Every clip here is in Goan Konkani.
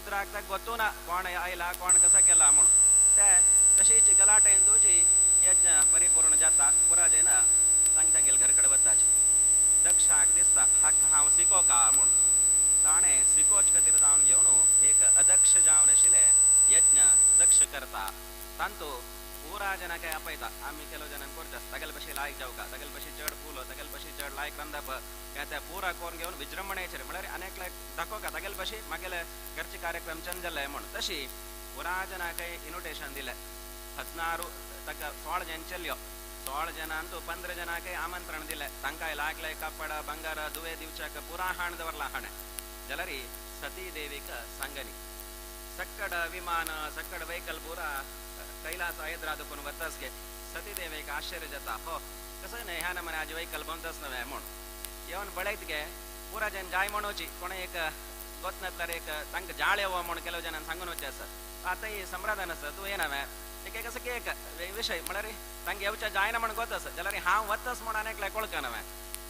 रुद्राक ताका गोतू ना कोण आयला कोण कसा केला म्हणून. ते तशीच गलाटेन तुजी यज्ञ परिपूर्ण जाता. पुराजेन तांग तांगेल घरकडे वताच. दक्षाक दिसता हाका हांव शिको का म्हूण. ताणें शिकोच खातीर जावन घेवन एक अदक्ष जावन आशिल्ले यज्ञ दक्ष करता. तांतू पुरा जनां काय आपयता. आमी ಕೆಲವು ಜನ करता तागेले भशेन लायक जावका, तागेले भशेन चड फुलो, तागेले भशेन चड लायक रांदप, हें तें पुरा करून घेवन विजृंभणेचेर म्हळ्यार आनी एकल्याक दाखोवका तागेले भशेन मागेले घरचे कार्यक्रम चंद जाले म्हूण. तशी पुरा जनांकय इन्विटेशन दिलें. 16 ताका 16 जण चलयो, 16 जणांतू 15 जणांकय आमंत्रण दिलें. तांकांय लागले कपड ಬಂಗಾರ ದುವೆ दिवच्याक पुरा हाण दवरला हाणें. जाल्यार सती देवीक सांगनी सक्कड विमान सक्कड व्हेकल पुरा कैलास हैदराद कोण वतास गे. सती देवीक आश्चर्य जाता, हो कसं न्हय ह्या नमने आज व्हेकल बंदच नव्हे म्हूण. येवन पळयत गे पुरा जण जाय म्हणूची कोणें एक गोतनातल्यार एक तांकां जाळ येवो म्हूण ಕೆಲವು जणांक सांगून वचचें आसा. आतां ही समाधान आसा तूं येना एक एक असं एक विशय म्हळ्यार तांकां येवचें जायना म्हूण गोत आसा. जाल्यार हांव वतास म्हूण आनी एकल्याक वळखना नव्हे.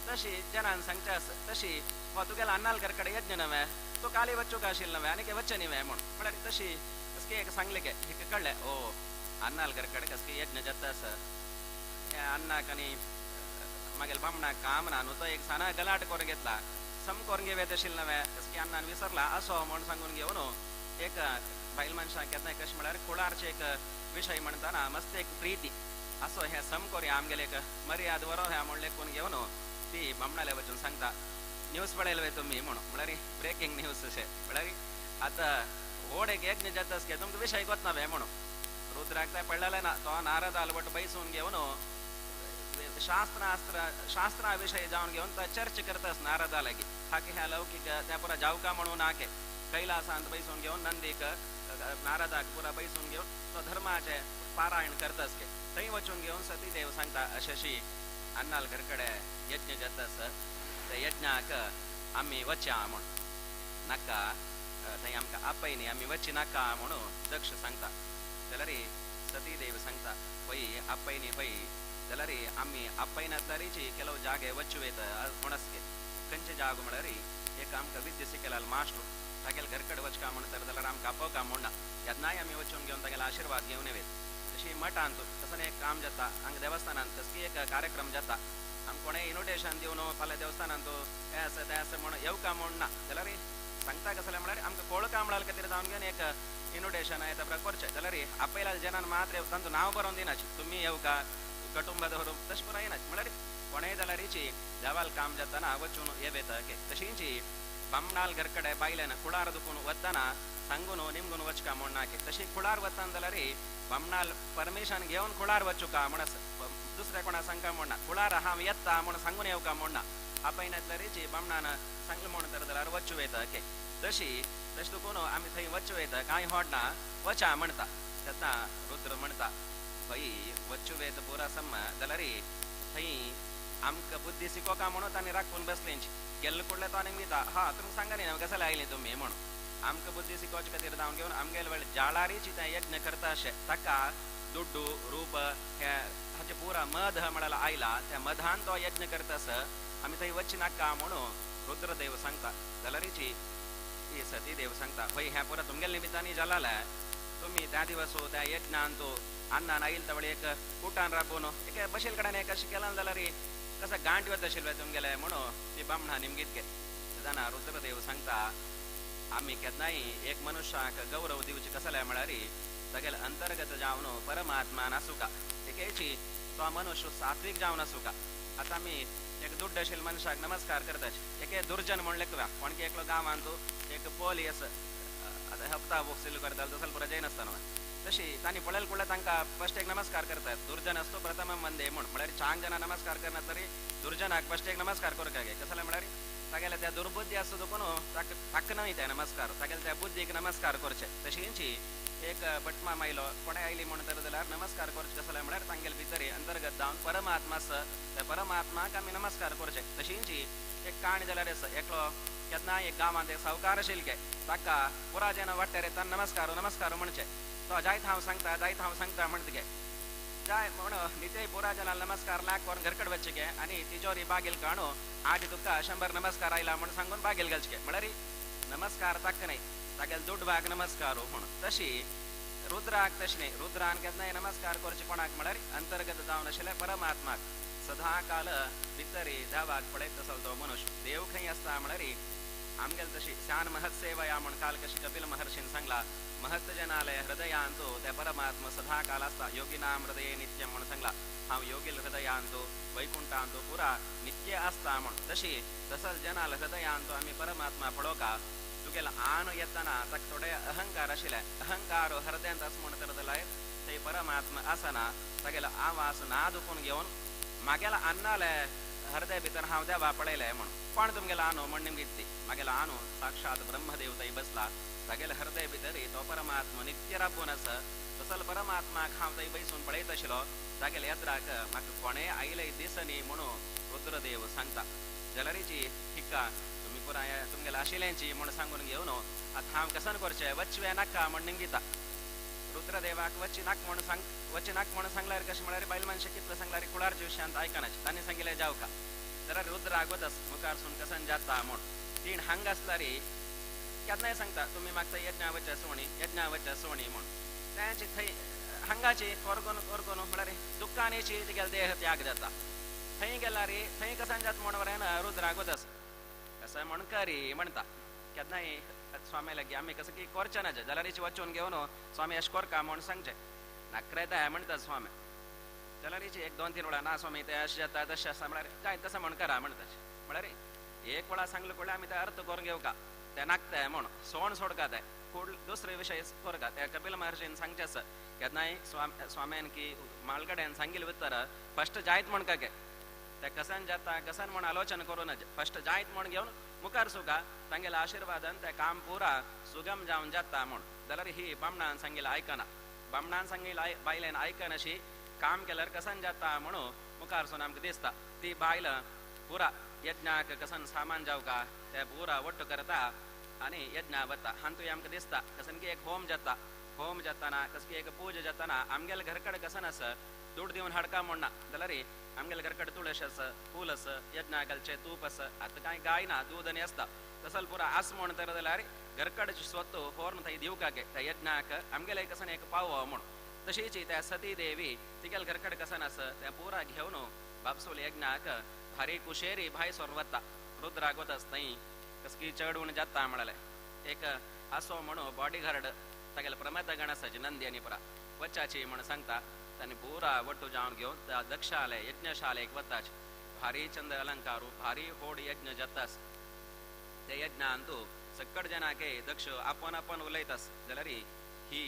तशी जनान सांगचें आसा. तशी हो तुगेलो अन्नाल कडेन यज्ञ नव्हे, तूं काली वच्चूक आशिल्लो नव्हे आनी वच्चें न्ही म्हूण. म्हळ्यार तशी कसकी एक सांगलें गे हिका कळ्ळें ओ अन्नाल कडेन कसकी यज्ञ जाता आसा. हे अन्नाक आनी मागीर बामणाक काम ना न्हू, तो एक साना गलाट करून घेतला सम करून घेवं आशिल्लें नव्हे कसकी अन्नान विसरला असो म्हूण सांगून घेवन एक बायल मनशाक केन्नाय कशें म्हळ्यार कुळारचे एक विशय म्हणटाना मस्त एक प्रिती असो हें सम करुया आमगेले एक मर्याद बरो ह्या म्हूण लेखून घेवन ती बामणाले वचून सांगता न्यूज पळयले वे तुमी म्हणून. म्हळ्यार ब्रेकींग न्यूज अशें म्हळ्यार आतां व्हड एक यज्ञ जाता गे तुमकां विशय गोतना वे म्हणून. रुद्राक तें पडलेलें ना, तो नारद आलवट बैसून घेवन शास्त्रास्त्र शास्त्रा विशय जावन घेवन तो चर्च करतास नारदा लागीं. हाके ह्या लौकीक त्या पुरा जावका म्हणून नाके कैलासांत बैसून घेवन नंदीक नारदाक पुरा बैसून घेवन तो धर्माचें पारायण करतास गे. थंय वचून घेवन सतीदेव सांगता अशी अन्नाल घरकडे यज्ञ जातास त्या यज्ञाक आमी वच्या म्हूण. नाका थंय आमकां आपय न्ही आमी वची नाका म्हणून दक्ष सांगता. जाल्यार सतीदेव सांगता हय आपय न्ही हय, जाल्यार आमी आपयनातल्यारीची ಕೆಲವು जागे वच्चू येता म्हणसगे. खंयचे जागो म्हळ्यार एक आमकां विद्या शिकयला मास्टर तागेले घरकडे वचका म्हणतर जाल्यार आमकां आपोवका म्हणना, केन्नाय आमी वचून घेवन तागेलो आशिर्वाद घेवन येत. तशी मठांत तसो एक काम जाता हांगा देवस्थानांत कसली एक कार्यक्रम जाता आमकां कोणें इन्विटेशन दिवन फाल्यां देवस्थानांत हें आसा तें आसा म्हूण येवका म्हूण ना. जाल्यार सांगता कसलें म्हळ्यार आमकां कोळका म्हळ्यार खातीर जावन घेवन एक इन्विटेशन येता पुरा करचें. जाल्यार आपयला जनान मात्र तांचो नांव बरोवन दिनाची तुमी येवका कुटुंब धरून तशें पुरा येनाची. म्हळ्यार कोणेंय जाल्यारीची देवाल काम जाताना वचून येता के. तशींची बामणाल घरकडे बायल्यान कुळार दुखून वतना सांगून निमगून वचका म्हूण नाके. तशी कुळार वतान जाल्यार बामणाल परमिशन घेवन कुळार वचूका म्हण दुसऱ्या कोणा सांगका म्हूण ना, कुळार हांव येता म्हूण सांगून येवका म्हूण ना. आपयनातल्यारीची बामणान सांगलें म्हूण तर जाल्यार वचूं येता के. तशी तशें दुखून आमी थंय वचूं येता कांय होडना वचा म्हणटा. तेन्ना रुद्र म्हणटा हय वचूं येता पुरा सम जाल्यार थंय आमकां बुद्धी शिकोवका म्हणून तांणी राखून बसलेंची गेल्ले कुडले तो आनीक दिता हा तुमकां सांगा न्ही कसले आयली तुमी म्हणून. आमकां बुद्धी शिकोवचे खातीर जावन घेवन आमगेले वेळ जाळारीची तें यज्ञ करता अशें ताका दुड्डू रूप हे हाचे पुरा मध म्हळ्यार आयला त्या मधान तो यज्ञ करता आसा आमी थंय वचचे नाका म्हणून रुद्रदेव सांगता. जाल्यारीची ही सतीदेव सांगता हय हें पुरा तुमगेले निमित्तांनी जालालें तुमी त्या दिवस त्या यज्ञान तो अन्नान आयल तवळे एक कुटान राबोवन एके बशेल कडेन एक अशें केलां जाल्यार कसं गांठ वता आशिल्लें तुमगेलें म्हणून ती बामणा निमगीत गे. तेन्ना रुद्रदेव सांगता आमी केन्नाय एक मनुष्याक गौरव दिवचे कसलें म्हळ्यार तागेले अंतर्गत जावन परमात्मा नासुका एकेची तो मनुष्य सात्वीक जावन आसुका. आतां आमी एक दुड्ड आशिल्ल्या मनशाक नमस्कार करतात एके दुर्जन म्हण लेखुया कोणकी एकलो गांवांत एक पोली आसा आतां हप्ता वसूल करतालो तसो पुरा जायनासतना न्हू तशी तांणी पळयले कुडले तांकां फस्ट एक नमस्कार करतात. दुर्जन असतो प्रथम वंदे म्हूण म्हळ्यार चांग जाणां नमस्कार करना तरी दुर्जनाक फस्ट एक नमस्कार करूंक गे. कसलें म्हळ्यार तागेले त्या दुर्बुद्धी आसता देखून ताका ताका न्हय ते नमस्कार तागेले त्या बुद्धीक नमस्कार करचे. तशींची एक भटमा मायलो कोणें आयली म्हूण तर जाल्यार नमस्कार करचे कसलें म्हळ्यार तांगेले भितर अंतर्गत जावन परमात्मा आसा त्या परमात्माक आमी नमस्कार करचे. तशींची एक काणी जाल्यार आसा एकलो केन्नाय एक गांवांत एक सावकार आशिल्ले गे ताका पुरा जेन्ना वाटेर येता नमस्कार नमस्कार म्हणचे तो जायत हांव सांगता जायत हांव सांगता म्हणटा गे जाय म्हण निते पुरा जनाल नमस्कार लाग करून घरकड वचचे गे आनी तिजोरी बागेल काणू आज तुका 100 नमस्कार आयला म्हूण सांगून बागेल घालचे गे. म्हळ्यार नमस्कार ताका न्हय तागेले दुडवाक नमस्कार म्हूण. तशी रुद्राक तशें न्ही, रुद्रान केन्नाय नमस्कार करचे कोणाक म्हळ्यार अंतर्गत जावन आशिल्ल्या परमात्माक. सदा काल भितरी देवाक पळयत आसलो तो मनुष्य. देव खंय आसता म्हळ्यार आमगेले तशी स्यान महत् सेवया म्हूण काल कशी कपिल महर्षीन सांगला, महत् जनाले हृदयांतु ते परमात्मा सदा काल आसता. योगिनाम हृदये नित्यम म्हूण सांगला, हांव योगील हृदयांतु वैकुंठांतु पुरा नित्य आसता म्हूण. तशी तसल जनाल हृदयांतु आमी परमात्मा पळोवका. तुगेलो आन येतना ताका थोडे अहंकार आशिल्ले, अहंकार हृदयांत आस म्हूण तर जाल्यार थंय परमात्मा आसना. तागेलो आवाज ना दुखून घेवन मागेला अन्नाले हृदय भितर हांव देवा पळयलें म्हूण. कोण तुमगेलो आनो म्हण निमगीत ती मागेलो आनो साक्षात ब्रह्मदेव थंय बसला. तागेले हृदय भितर तो परमात्मा नित्य राबून आसा. तसल परमात्माक हांव थंय बैसून पळयत आशिल्लो. तागेले येद्राक म्हाका कोणें आयले दिसनी म्हणून रुद्रदेव सांगता. जाल्यारीची हिक्का तुमी पुराय तुमगेले आशिल्ल्यांची म्हूण सांगून घेवन आतां हांव कसन करचें वचवें नाका म्हण निमगिता. रुद्रदेवाक वची नाक म्हूण सांग, वची नाक म्हूण सांगल्यार कशें म्हळ्यार बायल मनशां कितलें सांगल्यार कुळारच्या विशयांत आयकनाचे. तांणी सांगिल्लें जावका जाल्यार रुद्राक वतास मुखारसून कसन जाता म्हूण. तीण हांग आसल्यार केन्नाय सांगता तुमी म्हाका थंय यज्ञा वच्या सोणी, यज्ञा वच्या सोणी म्हूण. तेंची थंय हांगाची कोरगोन कोरगोन म्हळ्यार दुख्खानेची तिगेलो देह त्याग जाता. थंय गेल्यार थंय कसन जाता म्हूण वरेन रुद्राक वतास कसं म्हण करी म्हणटा. केन्नाय स्वामी लागीं आमी कसं की करचें ना जाल्यार वचून घेवन स्वामी अशें करका म्हूण सांगचें नाकरेता म्हणटा स्वामी. जाल्यार एक दोन तीन वेळा ना स्वामी तें अशें जाता तशें आसा म्हळ्यार जाय तसं म्हण करा म्हणटा. म्हळ्यार एक वेळा सांगले कळ्ळें आमी तें अर्थ करून घेवका तें नाकताय म्हूण सोण सोडका तें फुड दुसरे विशय करका. त्या कपिल महर्षीन सांगचें आसा केन्नाय स्वाम्यान की मालकड्यान सांगिल्लें उतर फस्ट जायत म्हण का ते कसन जाता कसन म्हूण आलोचन करूं नज, फस्ट जायत म्हूण घेवन मुखार सुका तांगेल्या आशिर्वादान तें काम पुरा सुगम जावन जाता म्हूण. जाल्यार ही बामणान सांगिल्लें आयकना, बामणान सांगिल्लें बायलेन आयकनाशी काम केल्यार कसन जाता म्हणून मुखार सून आमकां दिसता. ती बायल पुरा यज्ञाक कसन सामान जावका ते पुरा वट्ट करता आनी यज्ञा वता. हातूंत आमकां दिसता कसन की एक होम जाता, होम जाताना कसं की एक पूजा जाताना आमगेले घरकडे कसन आसा दूड दिवन हाडका म्हूण ना जाल्यार आमगेले घरकडे तुळस आसा, फूल आसा, यज्ञा घालचें तूप आसा. आतां कांय गाय ना दूद आनी आसता तसल पुरा आस म्हूण तर जाल्यार घरकडचे स्वत होर्न थंय दिवकाक त्या यज्ञाक आमगेले कसन एक पावो म्हूण. तशीच त्या सती देवी तिगेले घरकडे कसन आसा त्या पुरा घेवन बापसूल यज्ञाक भारी कुशेरी भाय सोर वता. रुद्राक वतास थंय कसकी चडून जाता म्हळ्यार एक आसो म्हणून बॉडीगार्ड तागेले प्रमथ गण आसाची नंदी आनी पुरा वचाची म्हूण सांगता. तांणी पुरा वट्टू जावन घेवन त्या दक्षाले यज्ञशालेक वताच. भारी चंद अलंकारू भारी होड यज्ञ जातास. त्या यज्ञांतू सक्कड जनाके दक्ष आपण आपण उलयतास. जाल्यार ही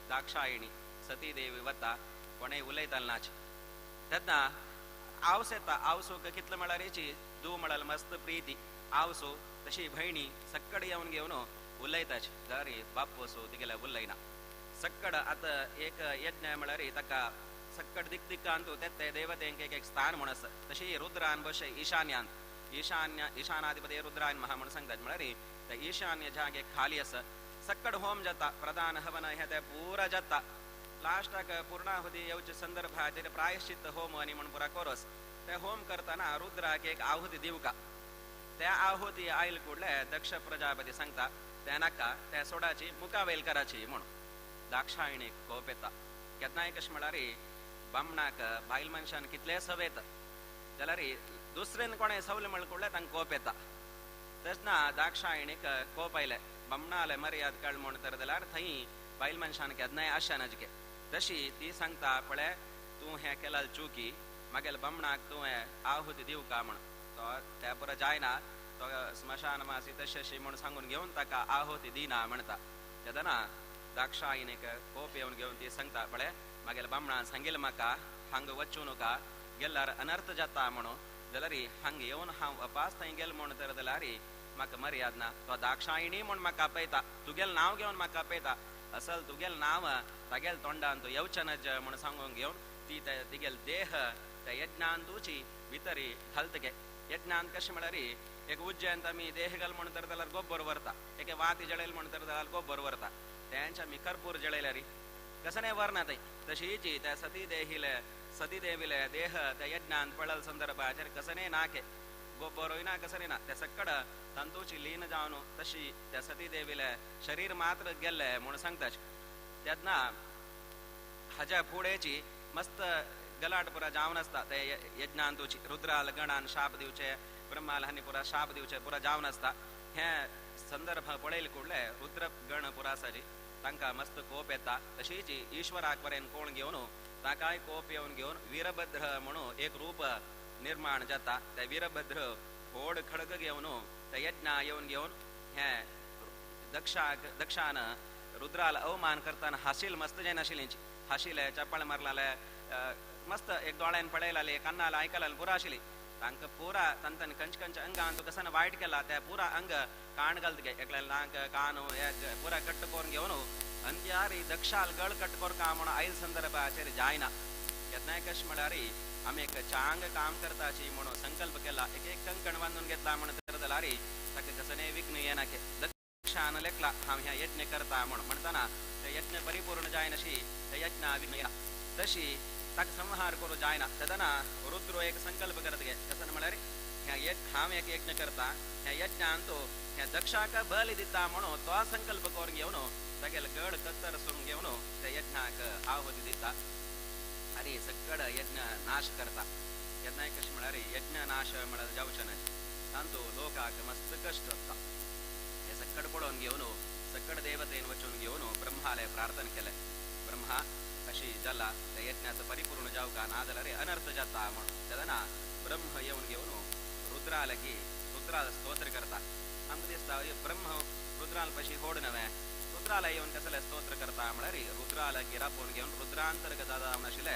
दाक्षायणी सती देवी वता कोणें उलयताल नाच. तेन्ना आवस येता, आवसूक कितले म्हळ्यार दू म्हळ्यार मस्त प्रिती आवसो तशी भयणी सक्कड येवन घेवन उलयताच. जाल्यार बाप्पू असो तिगेले उलयना. सक्कड आतां एक यज्ञ म्हळ्यार ताका सक्कड दिक दिक्कांतू ते ते देवतेंक एक एक स्थान म्हूण आसा. तशी रुद्रान बशे ईशान्यांत ईशान्य ईशानाधिपती रुद्रान महा म्हूण सांगतात. म्हळ्यार त्या ईशान्य जागे खाली आसा. सक्कड होम जाता, प्रधान हवन हें तें पुरा जाता. लास्टाक पूर्णाहुती येवच्या संदर्भाचेर प्रायश्चित होम आनी म्हूण पुरा कोरस. ते होम करतना रुद्राक एक आहुती दिवका. त्या आहुती आयल कुडले दक्ष प्रजापती सांगता ते नाका त्या सोडाची मुखावेल कराची म्हूण. दाक्षायणीक कोप येता. केन्नाय कशें म्हळ्यार बामणाक बायल मनशान कितलें सवयता जाल्यार दुसरेन कोणें सवलें म्हळ्यार कुडलें तांकां कोप येता. तेन्ना दाक्षायणीक कोप आयलें बामणाले मर्याद काड म्हूण तर जाल्यार थंय बायल मनशान केन्नाय आशा नाजके. तशी ती सांगता पळय तूं हें केलाल चुकी मागेल बामणाक तुवें आहुती दिवका म्हूण. तो त्या पुरो जायना तो स्मशान मासी तशें म्हूण सांगून घेवन ताका आहुती दिना म्हणटा. तेन्ना दाक्षायणीक कोप येवन घेवन ती सांगता पळय मागेल बामणान सांगिल्लें म्हाका हांगा वचूं नका गेल्यार अनर्थ जाता म्हणून. जाल्यार हांगा येवन हांव अपास थंय गेल म्हूण तर जाल्यार म्हाका मर्याद ना. तो दाक्षायणी म्हूण म्हाका आपयता, तुगेलें नांव घेवन म्हाका आपयता, असल तुगेलें नांव तागेल तोंडान तूं येवचें नज म्हूण सांगून घेवन ती तिगेल देह त्या यज्ञांतूची भितरी घालतगे. यज्ञांत कशें म्हळ्यार एक उज्जैन आमी देह घाल म्हूण तर जाल्यार गोबर व्हरता, एके वाती जळयल म्हूण तर जाल्यार गोबर व्हरता, तेंच्या आमी कर्पूर जळयल्यार कसं व्हरना थंय. तशीच त्या सती देहिले सती देवीले देह त्या यज्ञांत पडल संदर्भाचेर कसने नाके गोबरोय ना कसरी ना त्या सक्कड तांतूची लीन जावन तशी त्या सती देवीले शरीर मात्र गेल्ले म्हणून सांगता. तेन्ना हाज्या फुडेची मस्त गलाट पुरा जावन आसता ते यज्ञांतूची रुद्राल गणान शाप दिवचे ब्रह्माल हांणी पुरा शाप दिवचे पुरा जावन आसता. हे संदर्भ पळयल कुडले रुद्र गण पुरा आसा जी तांकां मस्त कोप येता. तशीच ईश्वराक पर्यंत कोण घेवन ताकाय कोप येवन घेवन वीरभद्र म्हणून एक रूप निर्माण जाता. त्या वीरभद्र होड खडग घेवन त्या यज्ञा येवन घेवन हे दक्षाक दक्षान रुद्राल अवमान करताना हाशील मस्त जायनाशिल्ली हाशिले चप्पळ मारलाले मस्त एक दोळ्यान पळयलाले कान्नाल आयकलाले पुरा आशिल्ली तांकां पुरा तांतन कंच कंच अंगान तो कसान वायट केला त्या पुरा अंग काण घालत गे एकल्या नाक कान पुरा कट्ट करून घेवन अंत्यारी दक्षाल गळ कट करका म्हणून आयल संदर्भाचेर जायना. केन्नाय कशें म्हळ्यार आमी एक चांग काम करताची म्हणून संकल्प केला एक एक कंकण बांदून घेतला म्हणून तर जाल्यार ताका कसने विघ्न येना के दक्षान लेखला हांव ह्या यज्ञ करता म्हणून म्हणटाना ते यज्ञ परिपूर्ण जायनाशी ते यज्ञ विघ्न येना तशी ताका संहार करूं जायना. तेन्ना रुद्र एक संकल्प करत गे कसन म्हळ्यार ह्या यज्ञ हांव एक यज्ञ करता ह्या यज्ञान तो ह्या दक्षाक बली दिता म्हणून तो संकल्प करून घेवन तागेले गड कत्तर सोडून घेवन त्या यज्ञाक आहुती दिता आनी सगळ यज्ञ नाश करता. केन्नाय कशें म्हळ्यार यज्ञ नाश म्हळ्यार जावचें ना तांतू लोकाक मस्त कश्ट जाता. हे सक्कड पळोवन घेवन सक्कड देवतेन वचून घेवन ब्रह्माले प्रार्थना केलें ब्रह्मा अशी जाला त्या यज्ञाचो परिपूर्ण जावका ना जाल्यार अनर्थ जाता म्हणून. तेन्ना ब्रह्म येवन घेवन रुद्रा लागी रुद्राल स्तोत्र करता. आमकां दिसता ब्रह्म रुद्राल पशी होड नवें रुद्राला येवन कसले स्तोत्र करता म्हळ्यार रुद्राला गिरापोवन घेवन रुद्रांतर्गत जावन आशिल्ले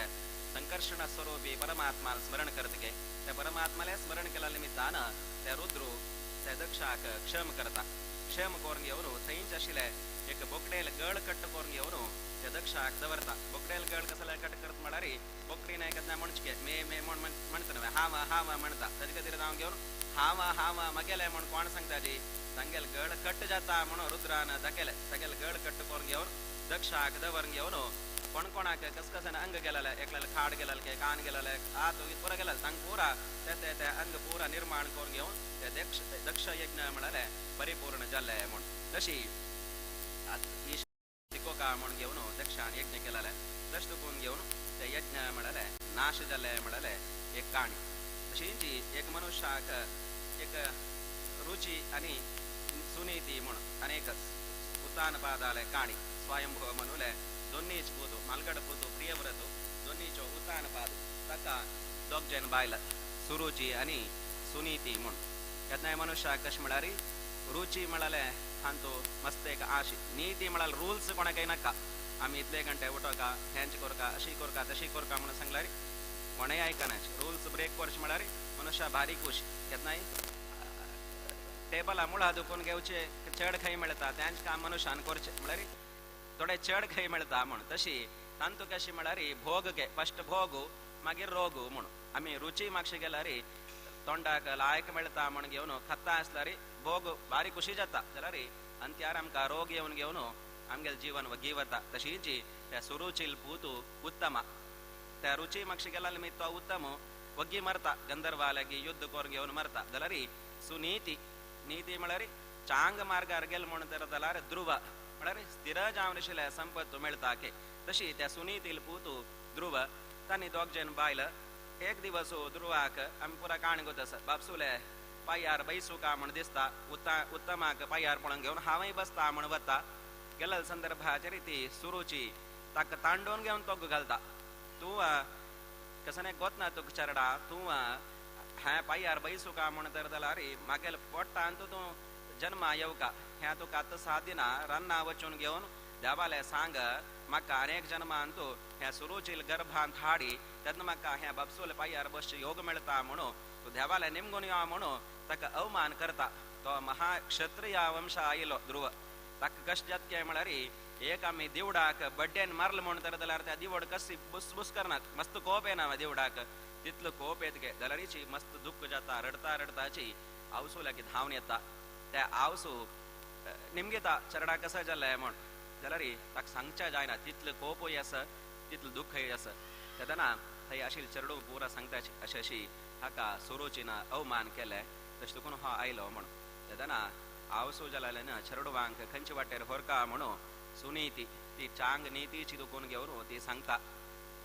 संकर्षण स्वरूपी परमात्मा स्मरण करत गे त्या परमात्माले स्मरण केल्या निमित्तान त्या रुद्रू त्या दक्षाक क्षम करता. क्षम करून घेवन थंयच आशिल्ले एक बोकडेल गळ कट्ट करून घेवन त्या दक्षाक दवरता. बोकडेल गळ कसले कट करत म्हळ्यार बोकडी नाय केन्ना म्हणचे मे मे म्हण म्हणटा न्हय हांव हांव म्हणटा ताजे खातीर जावन घेवन हांव हांव मगेले म्हण कोण सांगता जी तांगेल गळ कट्ट जाता म्हणून रुद्रान दाखयले तागेल गळ कट्ट करून घेवन दक्षाक दवरून घेवन कोण कोणाक कसकसान अंग गेलेले एकल्याला खाड गेलेले कान गेलेले आत पुरा गेलेले तांकां पुरा ते ते ते अंग पुरा निर्माण करून घेवन ते दक्ष दक्ष यज्ञ म्हळ्यार परिपूर्ण जाल्ले म्हूण. तशी शिकोका म्हूण घेवन दक्षान यज्ञ केलेले तशें करून घेवन ते यज्ञ म्हळ्यार नाश जाले म्हळ्यार एक काणी. तशीच एक मनुष्याक एक रुची आनी सुनीती म्हूण अनेक उत्तानपादाले काणी स्वयंभव म्हणुले दोन्हीच पूत मालगड पूत प्रियव्रत दोन्हीचो उत्तानपाद ताका दोग जण बायल सुरुची आनी सुनीती म्हूण. केन्नाय मनुष्याक कशें म्हळ्यार रुची म्हळ्यार हांतू मस्त एक आश नीती म्हळ्यार रुल्स कोणाकय नाका आमी इतले घंटे उठोका हेंच करका अशी करका तशी करका म्हणून सांगल्यार कोणेय आयकना. रुल्स ब्रेक करचे म्हळ्यार मनुष्य भारी खूश. केन्नाय टेबला मुळा दुखून घेवचे चड खंय मेळटा तेंच काम मनुष्यान करचें म्हळ्यार थोडे चड खंय मेळटा म्हूण. तशी तांतू कशी म्हळ्यार भोग घे फस्ट भोग मागीर रोग म्हूण. आमी रुची मागशी गेल्यार तोंडाक लायक मेळटा म्हूण घेवन खाता आसल्यार भोग बारी खुशी जाता जाल्यार अंत्यार आमकां रोग येवन घेवन आमगेलें जीवन वगी वता. तशीच त्या सुरुचील पूत उत्तमा त्या रुची मागशी गेल्यार निमित्त तो उत्तम वग्गी मरता गंधर्वा लागीं युद्ध करून घेवन मरता. जाल्यार सुनीती नीती म्हळ्यार चांग मार्गार गेल म्हूण तर जाल्यार ध्रुव म्हळ्यार स्थिर जावन आशिल्ले संपत्त मेळटा के. तशी त्या सुनीतील पूत ध्रुव तांणी दोग जण बायल एक दिवस ध्रुवाक आमी पुरा काणी गोत आसा बापसुले पांयार बैसुका म्हण दिसता उत्तमाक पांयार पळोवन घेवन हांवय बसता म्हण वता गेल्ल्या संदर्भाचेर ती सुरुची ताका तांडोवन घेवन तोग घालता तूं कसने गोतना तुका चरडा तूं हें पांयार बैसुका म्हण तर जाल्यार मागेल पोटांत तूं जन्मा येवका हें तुका आतां साथ दिना रान्ना वचून घेवन देवाले सांग म्हाका अनेक जन्मान तूं हें सुरुचील गर्भांत हाडी तेन्ना म्हाका हें बापसूल पांयार बसचे योग मेळटा म्हणून तूं देवाले निमगून यो म्हणून ताका अवमान करता. तो महाक्षत्रिय वंश आयलो ध्रुव ताका कशें जाता काय म्हळ्यार एक आमी दिवडाक बड्डेन मारलो म्हूण तर जाल्यार त्या दिवड कशी बुसबुस करनात मस्त कोप येना दिवडाक तितलो कोप येत गे जाल्यारीची मस्त दुख्ख जाता रडता रडताची आवसू लागीं धांवन येता. त्या आवसू निमगेता चरडा कसा जालें म्हूण जाल्यार ताका सांगच्या जायना तितलो कोपूय आसा तितलो दुख्खय आसा. तेन्ना थंय आशिल्ले चेडूं पुरा सांगता अशें अशी हाका सुरुचीन अवमान केलें तशें तुकून हो आयलो म्हणून. तेन्ना आवसू जाल्यान चेडवांक खंयचे वाटेर होरका म्हणून सुनीती ती चांग नीतीची दुखून घेवन ती सांगता,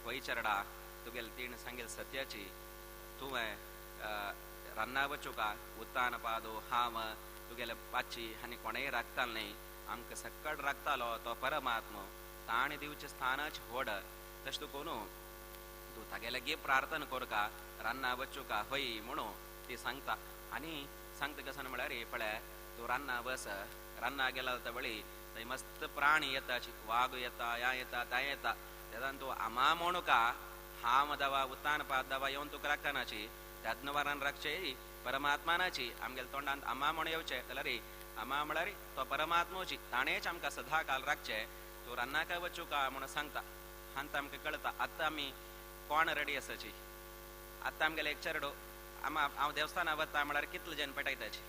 वय चेरडा तुगेले तिणें सांगेल सत्याची, तुवें रान्ना वचूका उत्तान पादो हांव तुगेले पाची आनी कोणेय राखतालो न्हय, आमकां सक्कड राखतालो तो परमात्मो, ताणें दिवचें स्थानच व्हड, तशें तुकून तूं तागेले गे प्रार्थना करका रान्ना वचूका हय म्हणून ती सांगता. आनी सांगता कशें म्हळ्यार पळय तूं रान्ना बस, रान्ना गेला वळी थंय मस्त प्राणी येता, वाग येता, ह्या येता, त्या येता, तेन्ना तूं आमा म्हणूका हांव दवा उत्तान पाद दवा येवन तुका राखनाची, त्याच वारान राखचे परमात्मानाची, आमगेल्या तोंडांत आमा म्हण येवचें जाल्यार आमा म्हळ्यार तो परमात्मोची, ताणेंच आमकां सदां काल राखचें, तूं रान्नाका वचूका म्हणून सांगता. हांत आमकां कळटा आतां आमी कोण रेडी आसाची. आतां आमगेले एक चेडो आमा हांव देवस्थाना वता म्हळ्यार कितले जण पेटयताची,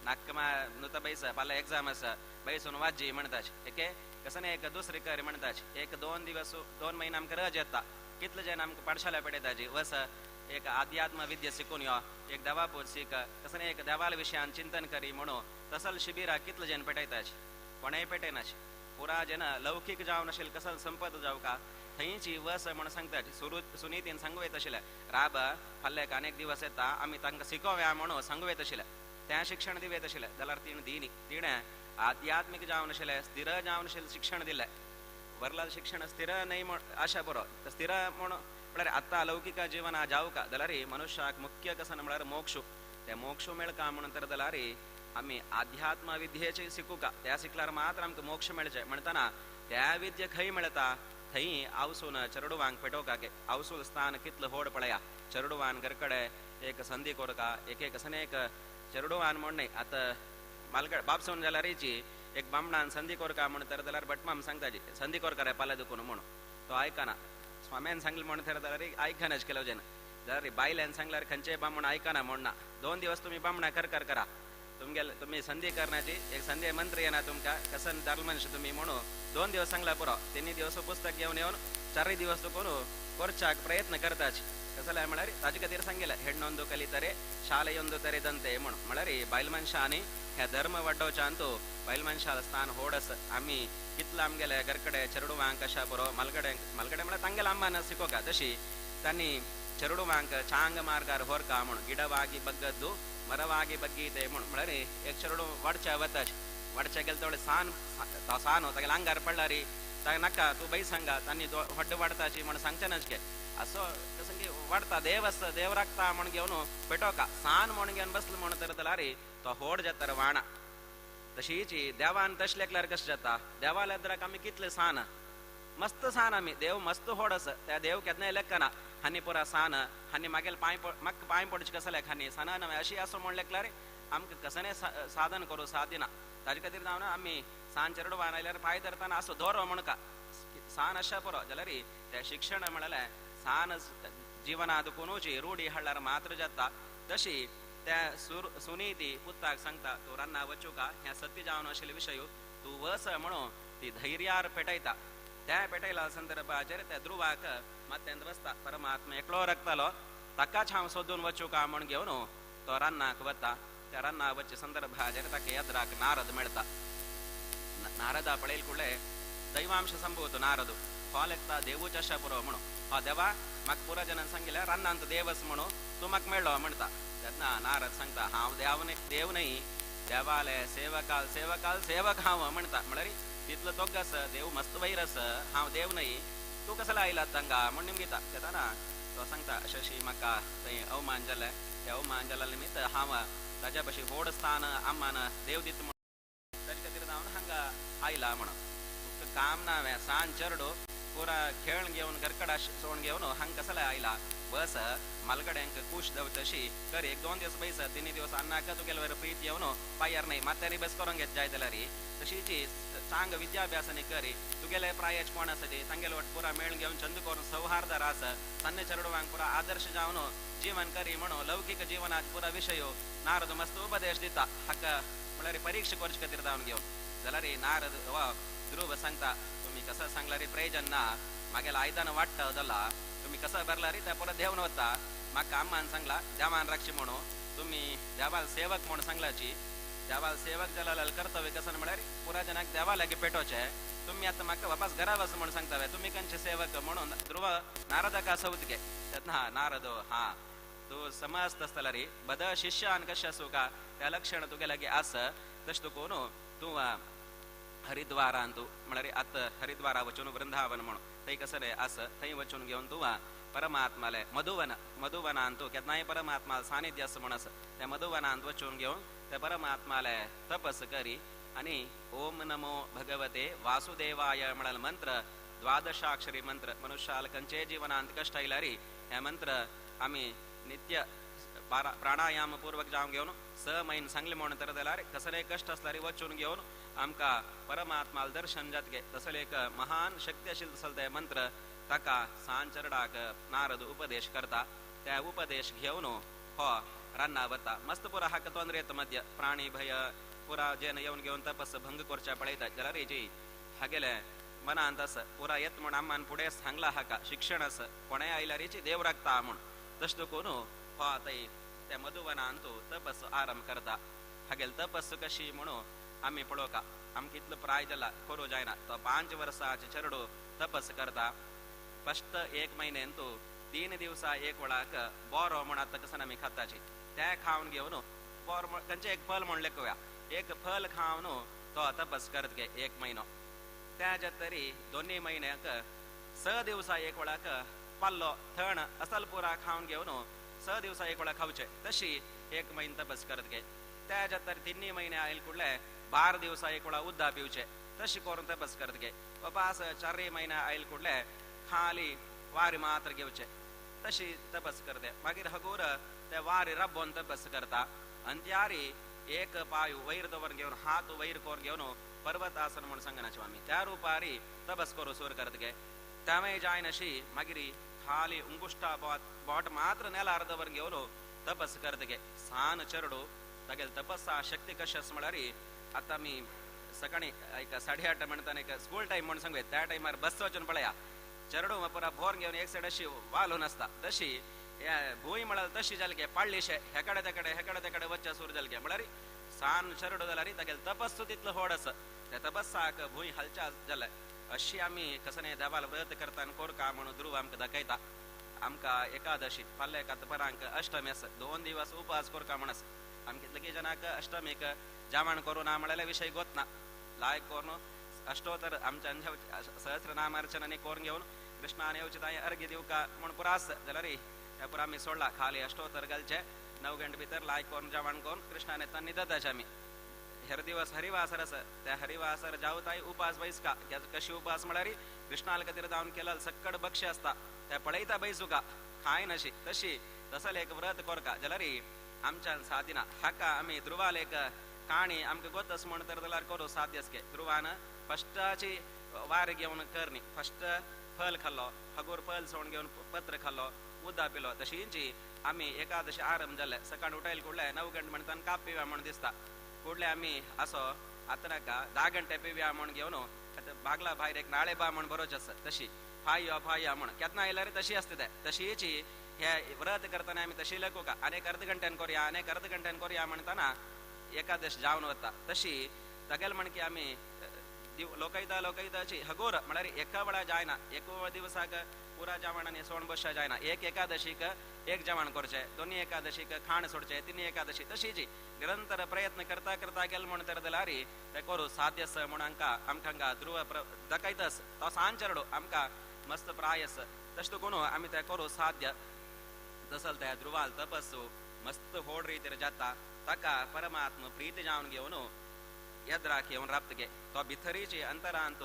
नाका मा नुता बैस फाल्यां एग्जाम आसा बैसून वाजी म्हणटाची, एके कसं न्ही एक दुसरी कर म्हणटाची, एक 2 दिवस 2 म्हयने आमकां रज येता, कितले जण आमकां पाठशाला पेटयताची, वस एक आध्यात्म विद्या शिकून यो, एक देवापूज शिक, कसं न्ही एक देवाल विशयान चिंतन करी म्हणून तसल शिबिराक कितले जण पेटयताची, कोणेय पेटयनाची. पुरा जन लौकीक जावन आशिल्लें कसल संपत जावका थंयची वस म्हणून सांगताची. सुनीतीन सांगू येत आशिल्लें राब फाल्यां अनेक दिवस येता आमी तांकां शिकोवया म्हणून सांगू येत आशिल्लें, तें शिक्षण दिवं येत आशिल्लें, जाल्यार तिणें दिनी, तिणें आध्यात्मीक जावन आशिल्लें स्थिर जावन आशिल्लें शिक्षण दिलें. वरला शिक्षण स्थिर न्हय म्हण आशा बरो स्थिर म्हूण म्हळ्यार आतां लौकीक जिवना जावका जाल्यार मनुष्याक मुख्य कसन म्हळ्यार मोक्ष, ते मोक्ष मेळका म्हणून तर जाल्यार आमी आध्यात्म विद्येचे शिकूका, त्या शिकल्यार मात्र आमकां मोक्ष मेळचें. म्हणटना त्या विद्या खंय मेळटा थंय आवसून चेडवांक पेटोवका, आवसूल स्थान कितलें व्हड पळया, चेडवान घरकडे एक संदी कोरका, एक एक कसन एक चेडवान म्हण न्हय आतां मालगड बापसून जाल्यारीची एक बामणान संदी कोरका म्हण तर जाल्यार भटमाम सांगताची संदी कोरका रे पाले दुखून म्हणून, तो आयकना. स्वाम्यान सांगलें म्हण तर जाल्यार आयकनाच केलो जेन्ना, जाल्यार बायल्यान सांगल्यार खंयचेय बामण आयकना म्हण ना, 2 दिवस तुमी बामणां कर करा तुमगेले तुमी संदी करण्याची एक संदी मंत्र येना तुमकां कसन धर्मनश तुमी म्हणून 2 दिवस सांगला पुरो, 3 दिवस पुस्तक घेवन येवन 4 दिवस तुकून करच्याक प्रयत्न करताच. कसले म्हळ्यार ताजे खातीर सांगिल्लें हेण्णೊಂದು कलितरे शाಲೆಯೊಂದು ತೆರೆದಂತೆ म्हणून, म्हळ्यार बायल मनशांनी ह्या धर्म वाडोवच्यान तो बायल मनशाल स्थान होडस. आमी कितले आमगेले घरकडे चेडवांक अशा बरो मालगडे मालगडे म्हळ्यार तांगेले अम्मान शिकोवका, तशी तांणी चेडवांक चांग मार्गार होरका म्हणून गिडವಾಗಿ ಬಗ್ಗದ್ದು ಮರವಾಗಿ ಬಗ್ಗೀತೆ म्हणून, म्हळ्यार एक चेडू वाडच्या वताच, वाडच्या गेले तेवढे सान सानो तागेले आंगार पडलारी ताका नाका तूं बाई सांगा तांणी व्हड वाडताची म्हणून सांगचें नाच असो कसं की वाडता देव आसा देव राखता म्हण घेवन पेटोवका सान म्हण घेवन बसलो म्हण तर जाल्यार तो होड जाता वाणा. तशीच देवान तशें लेखल्यार कशें जाता, देवाल्या द्राक आमी कितले सान मस्त सान आमी, देव मस्त होड आसा त्या देव केन्नाय लेखना हानी पुरा सान हानी मागेल पांय म्हाका पांय पडचे कसो लेखानी साना न्हय अशी आसो म्हण लेखल्यार आमकां कसलें साधन करूं सादिना. ताजे खातीर जावन आमी सान चेडवान आयल्यार पांय धरतना असो दोरो म्हणका सान अशा पुरो जाल्यार तें शिक्षण म्हणल्यार सान जिवना दुखुनूची रूढी हाडल्यार मात्र जाता. तशी त्या सुनीती पुताक सांगता तूं रान्ना वचूका ह्या सत्य जावन आशिल्ले विशय तूं वस म्हणून ती धैर्यार पेटयता. त्या पेटयला संदर्भाचेर त्या ध्रुवाक मात्यांत बसता परमात्मा एकलो रखतालो ताकाच हांव सोदून वचूका म्हण घेवन तो रान्नाक वता. त्या रान्ना वचचे संदर्भाचेर ताका येद्राक नारद मेळटा. नारदा पळयल कुडले दैवांश संभवतो नारद हो लेखता देवूच आशा पुरो म्हणून, हो देवा म्हाका पुरा जनान सांगिल्लें रान्नांत देवस म्हणून तूं म्हाका मेळ्ळो म्हणटा. तेन्ना नारद सांगता हांव देव न्हय देव न्हय देवाले सेवकाल सेवकाल सेवक हांव म्हणटा. म्हळ्यार तितलो तोग आसा देव मस्त वैर आसा हांव देव न्हय तूं कसलो आयला तांगा म्हण निमगिता. तेन्ना तो सांगता अशें अशी म्हाका थंय अवमान जालें, त्या अवमान जाल्या निमित्त हांव ताज्या भशेन व्हड स्थान आम्मान देव दित म्हणून ताजे खातीर हांव हांगा आयला म्हणून. तुका काम ना हांवें सान चेडो पुरा खेळ घेवन घरकडा सोण घेवन हांगा कसलो आयला बस मालगड्यांक खूश दवतशी कर 1 2 दिवस बैस 3 दिवस अन्नाक तुगेले प्रीत येवन पायार न्हय मात्यारी बस करून घेत जाय जाल्यार तशीची चांग विद्याभ्यासानी करी तुगेले प्रायच कोण आसा ते तांगेले वट पुरा मेळ घेवन चंद करून सौहार्दार आसा सान्ने चेडवांक पुरा आदर्श जावन जीवन करी म्हणून लौकीक जीवनात पुरा विशय नारद मस्त उपदेश दिता. हाका म्हळ्यार परीक्षा करचे खातीर जावन घेवन जाल्यार नारद वा ध्रुव ध्रुव सांगता तुमी कसं सांगला रे प्रयोजन ना, मागेला आयदन वाडटा दला तुमी कसं भरला रे त्या परत देवन वता. म्हाका अम्मान सांगला देवान राक्षी म्हणून तुमी देवाल सेवक म्हणून सांगलाची, देवाल सेवक जाल्यार कर्तव्य कसं म्हळ्यार पुरा जनाक देवा लागीं पेटोवचें, तुमी आतां म्हाका वापस घरा वच म्हणून सांगता तुमी कंचे सेवक म्हणून ध्रुव नारदाक असवत गे. तेन्ना नारद हा तूं समजत आसतला रे बद शिष्यान कशें आसूं का त्या लक्षण तुगे लागीं आस, तशें तुका न्हू तूं हरिद्वारान तूं म्हळ्यार आतां हरिद्वारा वचून वृंदावन म्हणून थंय कसं रे आस थंय वचून घेवन तूं परमात्माले मधुवन मधुवनान तूं केन्नाय परमात्मा सानिध्य आसा म्हूण आसा त्या मधुवनांत वचून घेवन त्या परमात्माले तपस करी आनी ओम नमो भगवते वासुदेवाय म्हळ्यार मंत्र द्वादशाक्षरी मंत्र मनुष्याल खंयचे जिवनांत कश्ट आयल्यार हे मंत्र आमी नित्य प्राणायाम पूर्वक जावन घेवन 6 म्हयने सांगले म्हणून तर जाल्यार कसले कश्ट आसल्यार वचून घेवन आमकां परमात्माल दर्शन जातगे. तसले एक महान शक्ती आशिल्लें तसले ते मंत्र ताका सान चरडाक नारद उपदेश करता. त्या उपदेश घेवन हो रान्ना वता. मस्त पुरा हाका तोंदरे येता मध्य प्राणी भय पुरा जेन येवन घेवन तपस भंग करच्या पळयता जाल्यार जी हागेले मनांत आसा पुरा येत म्हूण अम्मान फुडें सांगला हाका शिक्षण आसा कोणेय आयल्यार देव राखता म्हूण, तशें देखून हो आतां त्या मधुवनांत तपस आरंभ करता. हागेले तपस कशी म्हणून आमी पळोवका आमकां इतलो प्राय जाला करूं जायना. तो 5 वर्सांचे चेडो तपस करता. फस्ट 1 म्हयन्यान 3 दिवसा एक वेळाक बोरो म्हण आतां कसं आमी खाताची तें खावन घेवन बोर खंयचें एक फल म्हण लेखुया एक फल खावन तो तपस करत गे 1 म्हयनो. त्या तरी 2 म्हयन्याक 6 दिवसा एक वेळाक पाल्लो थण असल पुरा खावन घेवन 6 दिवसा एक वेळा खावचे तशी 1 म्हयनो तपस करत गे. त्या तरी 3 म्हयने आयल कुडले 12 दिवसा एक वेळा उद्दा पिवचे तशी करून तपस करत गे. वापस 4 म्हयने आयल कुडले खाली वारी मात्र घेवचे तशी तपस करते. मागीर हगूर ते वारी रब्बोन तपस करता. आनी त्यारी एक पाय वयर दवर घेवन हात वयर करून घेवन पर्वतासन म्हूण सांगनाचे आमी त्या रुपारी तपस करूं सुरू करत गे. त्यामुळे जायनाशी मागीर खाली अंगुष्टा बोट मात्र नेलार दवर घेवन तपस करत गे. सान चेडू तागेले तपसा शक्ती कशी आसा म्हळ्यार आतां आमी सकाळी एक 8:30 म्हणटाना एक स्कूल टायम म्हूण सांगूया त्या टायमार बस वचून पळया चेडू पुरा भोर घेवन एक सायड अशी वालोवन आसता तशी भूंय म्हळ्यार तशी जाली गे पाडलीशे हेकडे तेकडे हेकडे तेकडे वच्चे सुरू जाले गे. म्हळ्यार सान चेडू जाल्यार तागेले तपस्सू तितलो व्हड आसा त्या तपस्साक भूंय हालच्या जाले. अशी आमी कसने देवाल व्रत करता आनी कोरका म्हणून ध्रुव आमकां दाखयता. आमकां एकादशी फाल्यां एका परांक अष्टमी आसा 2 दिवस उपास कोरका म्हण आसा. आमकां कितले जणांक अष्टमीक जेवण करूं ना म्हळ्यार विशय गोत ना लायक करून अष्टोत्तर आमच्या सहस्रनामार्चनांनी करून घेवन कृष्णान येवचे तांय अर्घ्य दिवका म्हूण पुरा आसा जाल्यार त्या पुरा आमी सोडला खाली अष्टोत्तर घालचे 9 घंटे भितर लायक करून जेवण करून कृष्णान येता न्हिदताचे आमी. हेर दिवस हरिवासर आसा त्या हरिवासर जावताय उपास बैसका कशी उपास म्हळ्यार कृष्णाल खातीर जावन केला सक्कड बक्षी आसता त्या पळयता बैसुका खायनाशी तशी तसले एक व्रत कोरका जाल्यार आमच्यान सादिना. हाका आमी ध्रुवाल एक काणी आमकां गोत म्हण तर जाल्यार करूं साध्य आसके. ध्रुवान फस्टाची वार घेवन करणी फस्ट फल खाल्लो हगूर फल सोडून घेवन पत्र खाल्लो उदा पिलो तशींची आमी एकादशी आरंभ जाले. सकाळ उठायल कुडले 9 घंटे म्हणटान काप पिव्या म्हूण दिसता कुडले आमी असो आतां नाका 10 घंटे पिव्या म्हूण घेवन आतां बागला भायर एक नाळे बा म्हूण बरोच आसा तशी फाय फाय म्हूण केन्ना आयल्यार तशी आसता ते तशीची हे व्रत करतना आमी तशी लेखुका आनी एक अर्द घंट्यान करुया आनी एक अर्द घंट्यान करुया म्हणटाना एकादश जावन वता. तशी तागेले म्हण की आमी लोकयता लोकयताची हगोर म्हळ्यार एका वेळा जायना एक दिवसाक पुरा जेवण आनी सोण बसच्या जायना. एक एकादशीक एक जेवण करचें 2 एकादशीक खाण सोडचें 3 एकादशी तशीची निरंतर प्रयत्न करता करता गेले म्हण तर जाल्यार तें करूं साध्य आसा म्हूण आमकां आमकां हांगा ध्रुव दाखयतास तो सान चेडो आमकां मस्त प्राय आसा तशें देखून आमी तें करूं साध्य. तसल त्या ध्रुवाल तपस्सू मस्त व्हड रितीर जाता ताका परमात्मा प्रीती जावन घेवन येद्राक येवन राबतगे. तो भितरीची अंतरांत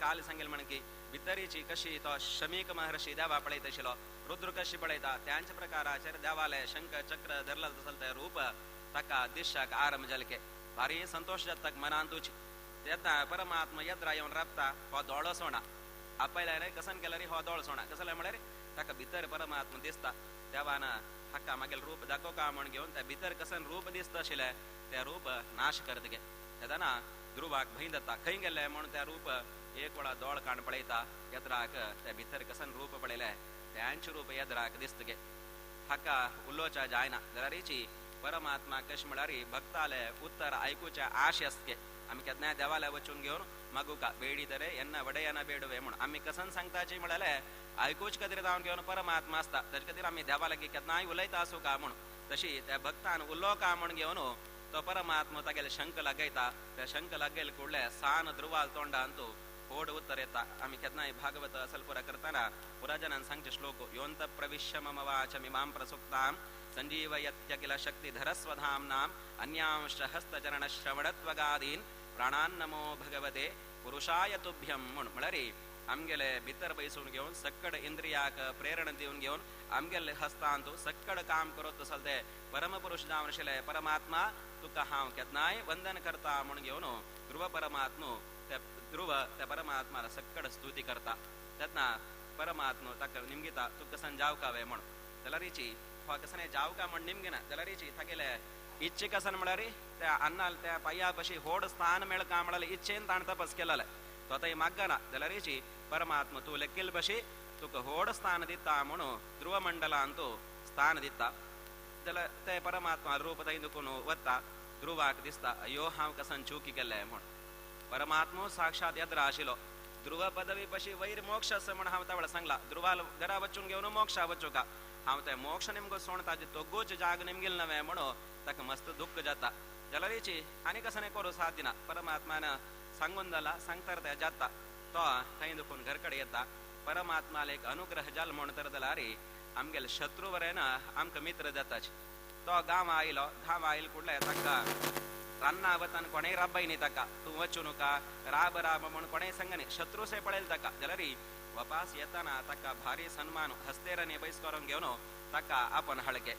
काल सांगेल म्हण की भितरीची कशी तो शमीक महर्षी देवा पळयता आशिल्लो रुद्र कशी पळयता त्यांच्या प्रकाराचेर देवाले शंख चक्र धरला तसल ते रूप ताका दिश्याक आरंभ जाले. भारी संतोष जाता मनांतूच. तेन्ना परमात्मा येद्रा येवन राबता हो दोळो सोणा आपयल्यार कसन केल्यार हो दोळो सोणा कसले म्हळ्यार ताका भितर परमात्मा दिसता. देवान हाका मागीर रूप दाखोवका म्हण घेवन त्या भितर कसन रूप दिसता आशिल्लें तें रूप नाश करतगे. तेन्ना ध्रुवाक भंय जाता खंय गेले म्हूण त्या रूप एक वेळा दोळ काण पळयता येद्राक त्या भितर कसन रूप पळयलें त्यांचे रूप येद्राक दिसतगे हाका उलोवच्या जायना जाल्यारीची परमात्मा कश म्हळ्यार भक्ताले उत्तर आयकुचे आश आसगे आमी केन्नाय देवाले वचून घेवन मागुका बेडी तरे येन्ना वडयना बेडवे म्हूण आमी कसन सांगताची म्हळ्यार आयकूच खातीर जावन घेवन परमात्मा आसता ताजे खातीर आमी देवा लागीं केन्नाय उलयता आसूं का म्हूण तशी त्या भक्तान उलो का म्हूण घेवन तो परमात्मा तागेले शंख लागयता त्या शंख लागयल कुडले सान ध्रुवाल तोंडान तूं होड उत्तर येता. आमी केन्नाय भागवत असल पुरा करतना पुराजनान सांगचे श्लोक योंत प्रविश्य मम वाचमिमां प्रसुप्तां संजीवयत्यखिल शक्तिधरस्वधाम्नाम् अन्यांश्च हस्तचरणश्रवणत्वगादीन् प्राणान्नमो भगवते पुरुषाय तुभ्यं म्हूण म्हळ्यार आमगेले भितर बैसून घेवन सक्कड इंद्रियाक प्रेरणा दिवन घेवन आमगेले हस्तांतु सक्कड काम करत आसल ते परमपुरुष जावन आशिल्ले परमात्मा तुका हांव केन्नाय वंदन करता म्हूण घेवन ध्रुव परमात्मो त्या ध्रुव त्या परमात्माला सक्कड स्तुती करता. तेन्ना परमात्मो ताका निमगिता तूं कसन जावका वे म्हूण जाल्यारीची हो कसन जावका म्हूण निमगिना जाल्यारीची तागेले इच्छे कसन म्हळ्यार त्या अन्नाल त्या पांया पशी होड स्थान मेळका म्हळ्यार इच्छेन ताणें तपस केलेलें तो आतां मागना जाल्यारीची परमात्मा तूं लेखील बशी तुका होड स्थान दिता म्हणून ध्रुव मंडलान तूं स्थान दिता जाल्यार ते परमात्मा रूप थंय दुखून वता ध्रुवाक दिसता अयो हांव कसन चुकी केल्लें म्हूण परमात्मो साक्षात येद्रा आशिल्लो ध्रुव पदवी पशी वैर मोक्ष आसा म्हूण हांव त्या सांगला ध्रुवाल घरा वचून घेवन मोक्षा वचूका हांव ते मोक्ष निमगो सोण ताजे तोगूच जाग निमगेल नवें म्हणून ताका मस्त दुःख जाता जाल्यारीची आनी कसने करूं साथ दिना परमात्मान सांगून जाला सांगतर ते जाता तो थंय दुखून घर कडेन येता परमात्माले एक अनुग्रह जाल म्हूण तर जाल्यार आमगेले शत्रू वरेन आमकां मित्र जाताच. तो गांव आयलो गांव आयल कुडले ताका रान्ना वतान कोणेय राबय न्ही ताका तूं वचूं नाका राब राब म्हूण कोणेय सांगनी शत्रू से पळयल ताका जाल्यार वापास येताना ताका भारी सन्मान हस्तेरांनी बैस करून घेवन ताका आपण हळके.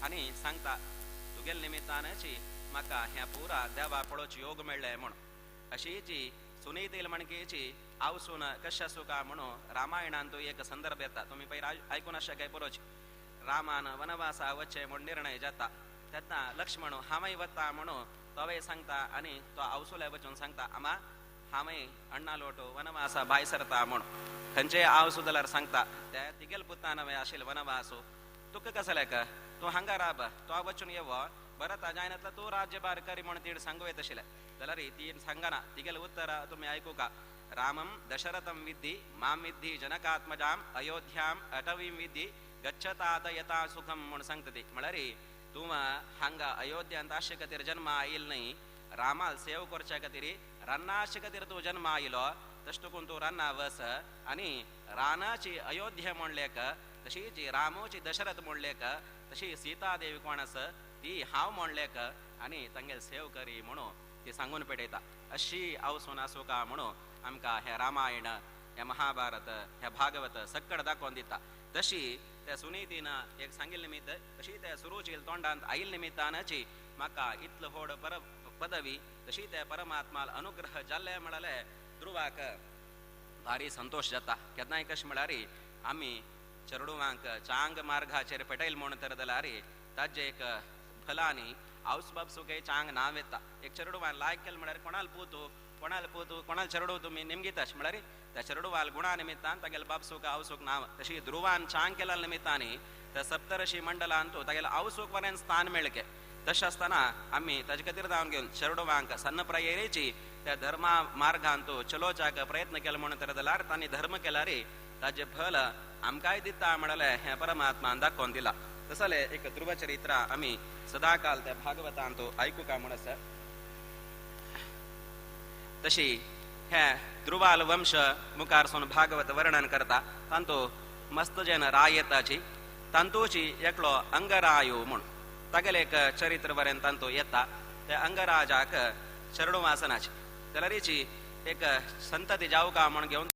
आनी सांगता तुगेले निमित्तानची म्हाका ह्या पुरा देवा पळोवचे योग मेळ्ळे म्हूण अशी जी सुनीतील म्हणकेची आवसून कशा सुका म्हणून रामायणान तो एक संदर्भ येता तुमी पयर आयकून आसता काय परोच रामान वनवासा वचचे म्हूण निर्णय जाता तेन्ना लक्ष्मण हांवय वता म्हणून तोवय सांगता आनी तो आवसुल्या वचून सांगता आमा हांवय अण्णा लोटो वनवासा भायर सरता म्हूण खंयचेय आवसू जाल्यार सांगता त्या तिगेल पुतान हांवें आशिल्ले वनवासो तुका कसलें का तूं हांगा राब तो वचून येवो भरता जायनातलो तूं राज्यभार करी म्हूण तीण सांगू येत आशिल्लें जाल्यार ती सांगना तिगेले उत्तर तुमी आयकुका रामं दशरथं विद्धि मां विद्धि जनकात्मजाम् अयोध्याम् अटवीं विद्धि गच्छतात यथा सुखं म्हूण सांगता ती म्हळ्यार तूं हांगा अयोध्यांत आसचे खातीर जन्म आयल न्हय रामाल सेव करच्या खातीर रान्ना आसचे खातीर तूं जन्म आयलो तशें तुकून तूं रान्ना वस आनी रानाची अयोध्या म्हणलेक तशी जी रामोची दशरथ म्हणलेक तशी सीता देवी कोण आसा ती हांव म्हणलेक आनी तांगेल सेव करी म्हणून ती सांगून पेटयता. अशी आवसून आसूं का म्हणून आमकां हें रामायण हें महाभारत हें भागवत सक्कड दाखोवन दिता. तशी त्या सुनीतीन एक सांगिल्ले निमित्त तशी त्या सुरुचील तोंडांत आयिल्ले निमित्तानची म्हाका इतलो व्हड पर पदवी तशी त्या परमात्माल अनुग्रह जाल्ले म्हळ्यार ध्रुवाक भारी संतोश जाता. केन्नाय कशें म्हळ्यार आमी चेडवांक चांग मार्गाचेर पेटयल म्हूण तर जाल्यार ताजे एक फलांनी आवस बापसू काही चांग नांव येता. एक चेडवान लायक केलें म्हळ्यार कोणाल पूत कोणाल पूत कोणाल चेडू तुमी निमगिताश म्हळ्यार त्या चेडवाल गुणा निमित्तान तागेले बापसूक आवसूक नांव तशी ध्रुवान चांग केल्या निमित्तानी त्या सप्तर्षी मंडलान तो तागेले आवसूक वरेन स्थान मेळके. तशें आसतना आमी ताजे खातीर जावन घेवन चेडवांक सन्न प्रायेची त्या धर्मा मार्गान तो चलोवच्याक प्रयत्न केलो म्हूण तर जाल्यार तांणी धर्म केल्यार ताजें फल आमकांय दिता म्हणलें हें परमात्मान दाखोवन दिलां. तसलें एक ध्रुव चरित्र आमी सदाकाल त्या भागवतान तो आयकुका म्हूण आसा. तशी हे ध्रुवाल वंश मुखार सून भागवत वर्णन करता तांतू मस्त जेन राय येताची तांतूची एकलो अंगरायो म्हूण तागेलें एक चरित्र बरें तांतू येता. त्या अंगराजाक चेडवासनाची जाल्यारीची एक संतती जावका म्हूण घेवन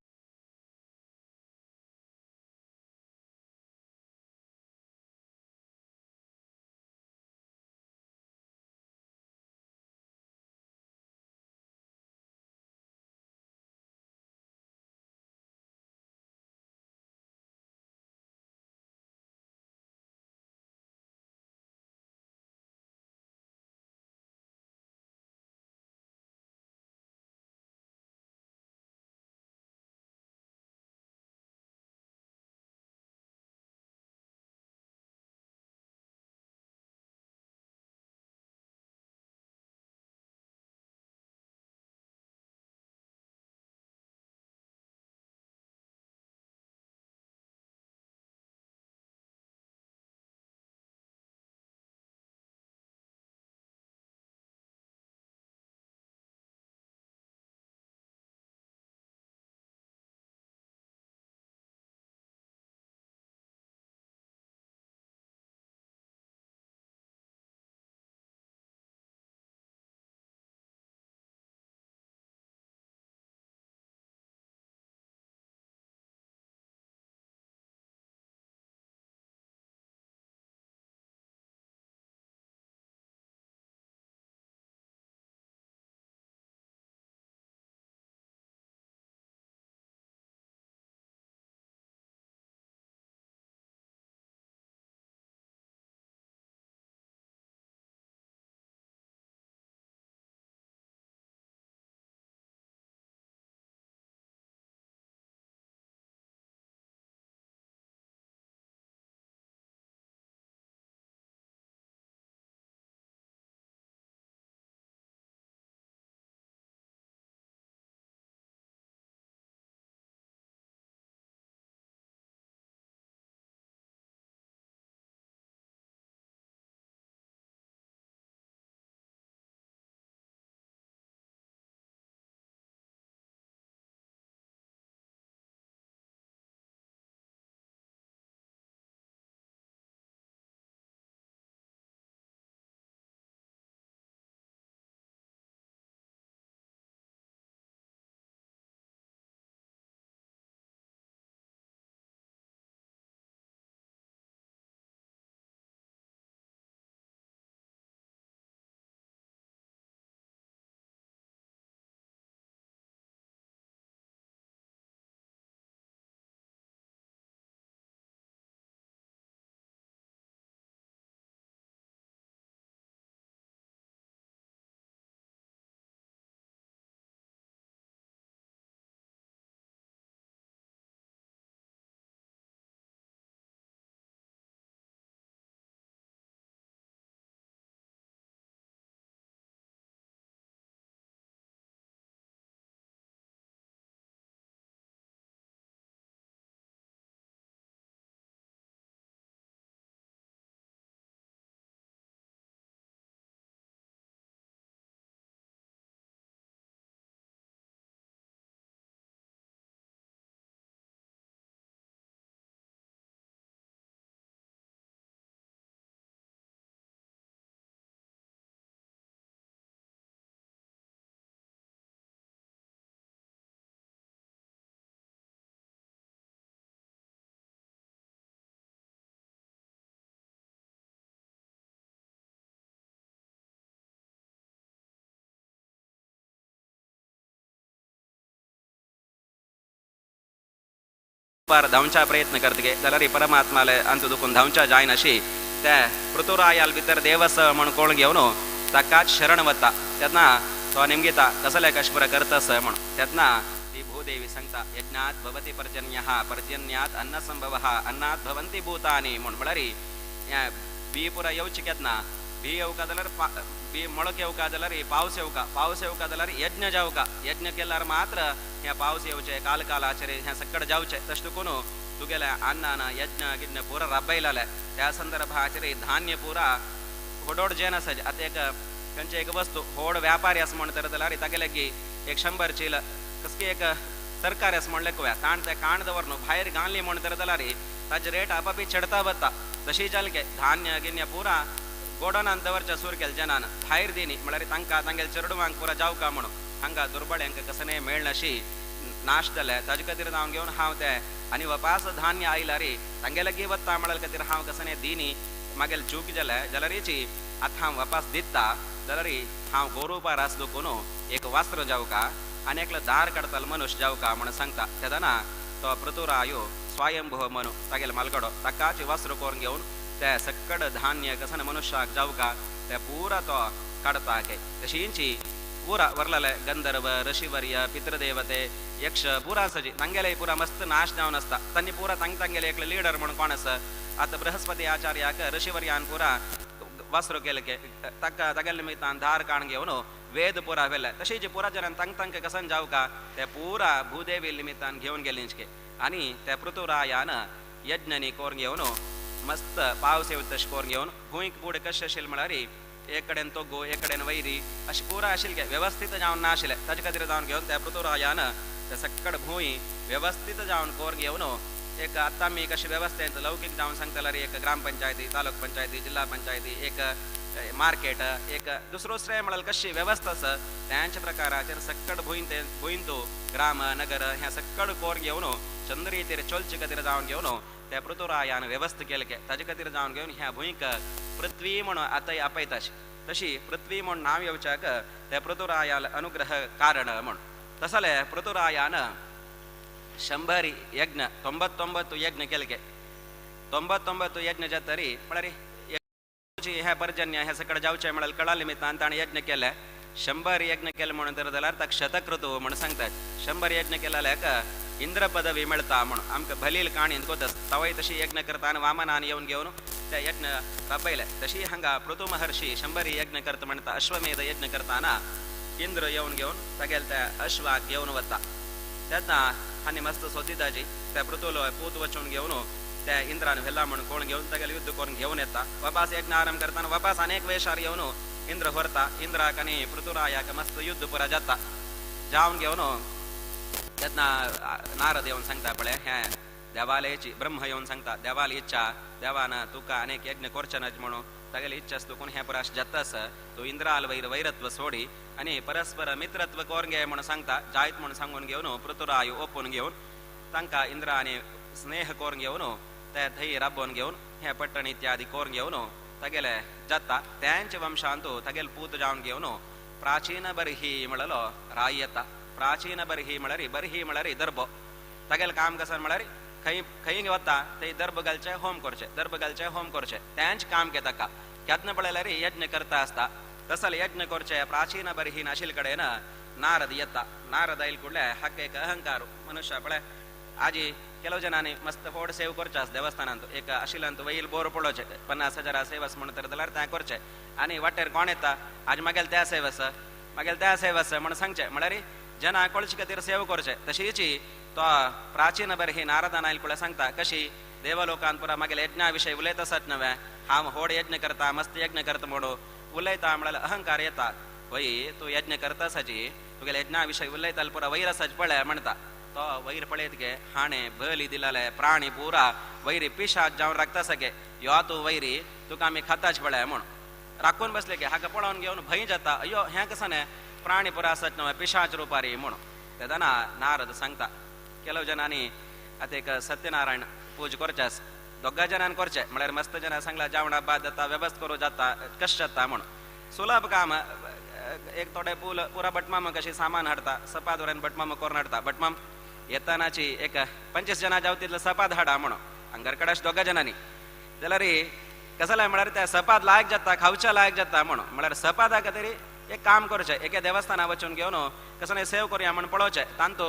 पार धांवचा प्रयत्न करतगे जाल्यार परमात्माले अंत दुखून धांवच्या जायनाशी ते पृथुरायाल भितर देवस म्हण कोण घेवन ताकाच शरण वता. तेन्ना तो निमगिता कसले कशपुरा करतस म्हण. तेन्ना ती भूदेवी सांगता यज्ञात भवती पर्जन्यः पर्जन्यात अन्नसंभवः अन्नात भवंती भूतानी म्हण. म्हळ्यार बी पुरा येवची केन्ना बी येवका जाल्यार बी ಮೊಳಕೆ येवका जाल्यार पावस येवका, पावस येवका जाल्यार यज्ञ जावका, यज्ञ केल्यार मात्र हें पावस येवचे काल कालाचेर हें सक्कड जावचें. तशें देखून तुगेल्या अन्नान यज्ञ गिज्ञ पुरा राबयलेलें त्या संदर्भाचेर धान्य पुरा होडोड जेन आसा. आतां एक खंयचे एक वस्तू होड व्यापारी आसा म्हणटा जाल्यार तागेले की एक 100 चील कसली एक तरकारी आसा म्हणलें कवया ताण तें काण दवर न्हू भायर गांली म्हणटा जाल्यार ताजे रेट आपापी चडता वता. तशी जालें के धान्य गिन्य पुरा गोडोनान दवरच्या सूर केले जनान भायर दिनी म्हळ्यार तांकां तांगेले चेडवांक पुरा जावका म्हणून हांगा दुर्बळ्यांक कसने मेळनाशी नाश जाले. ताजे खातीर हांव घेवन हांव ते आनी वपास धान्य आयल्यार तांगे लागीं वता म्हळ्यार खातीर हांव कसने दिनी मागेल चूक जाले जाल्यारीची आतां हांव वापास दिता जाल्यार हांव गोरुपार आस देखून एक वास्त्र जावका आनी एकलो दार काडतालो मनुष्य जावका म्हणून सांगता. तेन्ना तो पृथुरायो स्वयंभुव मनु तागेलो मालगडो ताकाच वस्त्र करून घेवन ते सक्कड धान्य कसन मनुष्याक जावका ते पुरा तो काडता के. तशींची पुरा वरलेले गंधर्व ऋषिवर्य पितृदेवते यक्ष पुरा सजी तांगेले पुरा मस्त नाश जावन आसता. तांणी पुरा तांग तांगेले एकले लिडर म्हणून कोण आसा आतां बृहस्पती आचार्याक ऋषिवर्यान पुरा वस्त्र केले के ताका तागेले निमित्तान धार काण घेवन वेद पुरा व्हेले. तशीच पुरा जनान तांग तांकां कसन जावका ते पुरा भूदेवी निमित्तान घेवन गेले इंचके आनी ते पृथुरायान यज्ञनी कोरून घेवन मस्त पावस येवता तशें करून घेवन भूंयक बुड कशें आशिल्लें म्हळ्यार एक कडेन तोगो एक कडेन वैरी अशें पुरा आशिल्लें वेवस्थीत जावन नाशिल्लें. ताजे खातीर जावन घेवन त्या पृथुरायान ते सक्कड भूंय वेवस्थीत जावन करून घेवन एक आतां आमी कशें वेवस्थेंत लौकीक जावन सांगता जाल्यार एक ग्रामपंचायती तालुक पंचायती जिल्हा पंचायती एक मार्केट एक दुसरो श्रेय म्हळ्यार कशी वेवस्था आसा त्यांच्या प्रकाराचेर सक्कड भूंय भूंयंतू ग्राम नगर हें सक्कड करून घेवन चंद्रीतेर चोलचे खातीर जावन घेवन त्या पृथुरायान व्यवस्था केले के. ताजे खातीर जावन घेवन ह्या भूंयक पृथ्वी म्हणून आतां आपयताशी तशी पृथ्वी म्हूण नांव येवच्याक त्या पृथुरायाल अनुग्रह कारण म्हूण. तसले पृथुरायान 100 यज्ञ 99 यज्ञ केले के. 99 यज्ञ जातरी म्हळ्यार हे पर्जन्य हे सकड जावचें म्हळ्यार कळा निमित्तान ताणें यज्ञ केले. 100 यज्ञ केले म्हणून तर जाल्यार ताका शतक्रतु म्हणून सांगतात. 100 यज्ञ केले जाल्यार इंद्र पदवी मेळता म्हणून आमकां भलील काणयेन कोता तवय तशी यज्ञ करता आनी वामनान येवन घेवन ते यज्ञ राबयले. तशी हांगा पृथु महर्षी 100 यज्ञ करता म्हणटा अश्वमेध यज्ञ करताना इंद्र येवन घेवन तागेले त्या अश्वाक घेवन वता. तेन्ना आनी मस्त सोदिताची त्या पृथुलो पूत वचून घेवन त्या इंद्रान व्हेला म्हण कोण घेवन तागेले युद्ध करून घेवन येता. वापास यज्ञ आरंभ करताना वापास अनेक वेशार येवन इंद्र व्हरता. इंद्राक आनी पृथुरायाक मस्त युद्ध पुरा जाता. जावन घेवन तेन्ना नारद येवन सांगता पळय हें देवालयाची ब्रह्म येवन सांगता देवाली इच्छा देवान तुका अनेक यज्ञ करचे नाच म्हणून तागेली इच्छा आसा तुकून हें पुरा अशें जाता आसा तूं इंद्राल वैर वैरत्व सोडी आनी परस्पर मित्रत्व करून घे म्हणून सांगता. जायत म्हणून सांगून घेवन पृथुराय ओपून घेवन तांकां इंद्रा आनी स्नेह करून घेवन ते थंय राबोवन घेवन हें पट्टण इत्यादी करून घेवन तागेले जाता. त्यांच्या वंशांतू तागेले पूत जावन घेवन प्राचीन बर्ही म्हणलो राय येता. प्राचीन बर्ही म्हळ्यार बर्ही म्हळ्यार दर्भ. तागेलें काम कसं म्हळ्यार खंय खंय वता थंय दर्भ घालचें होम करचें दर्भ घालचें होम करचें तेंच काम के ताका. केन्ना पळयल्यार यज्ञ करता आसता. तसले यज्ञ करचे प्राचीन बर्ही नाशिल्ले कडेन नारद येता. नारद आयल कुडले हाका एक अहंकार मनुष्य पळय आजी ಕೆಲವು ಜನಾನಿ मस्त होड सेव करचे आस देवस्थानांत एक आशिल्ल्यान वैल बोर पळोवचें 50,000 सेवस म्हणून तर जाल्यार तें करचें आनी वाटेर कोण येता आज मागेल त्या सेवस मागेल त्या सेवस म्हणून सांगचें म्हळ्यार जना कळचे खातीर सेव करचें. तशीच तो प्राचीन बर्ही नारदान आयल कुळे सांगता कशी देवलोकान पुरा मागेल यज्ञा विशय उलयत आसत नव्हे हांव होड यज्ञ करता मस्त यज्ञ करता म्हणून उलयता म्हळ्यार अहंकार येता. वय तूं यज्ञ करता आसाची तुगेले यज्ञा विशय उलयता पुरा वैर आसाच पळय म्हणटा. तो वैर पळयत गे हाणे बली दिलाले प्राणी पुरा वैरी पिशाच जावन राखता सगे यो तूं वैरी तुका आमी खाताच पळय म्हूण राखून बसले गे. हाका पळोवन घेवन भंय जाता अयो हें कसं न्हय प्राणी पुरा आसत न्हय पिशाच रुपारी म्हूण. तेन्ना नारद सांगता ಕೆಲವು जनांनी आतां एक सत्यनारायण पूज करचे आसा दोगा जणांनी करचे म्हळ्यार मस्त जणां सांगला जेवणा बाद जाता वेवस्था करूं जाता कशें जाता म्हूण सुलभ काम. एक थोडे पूल पुरा भटमाम कशी सामान हाडता सपादोऱ्यान भटमाम करून हाडता भटमाम येतानाची एक 25 जाणां जावं तितलो सपाद हाडा म्हणून हांगर कडेन दोगा जाणांनी जाल्यार कसलें म्हळ्यार त्या सपाद लायक जाता खावच्या लायक जाता म्हणून म्हळ्यार सपादा खातीर एक काम करचें एके देवस्थाना वचून घेवन कसलें सेव करुया म्हण पळोवचें तांतू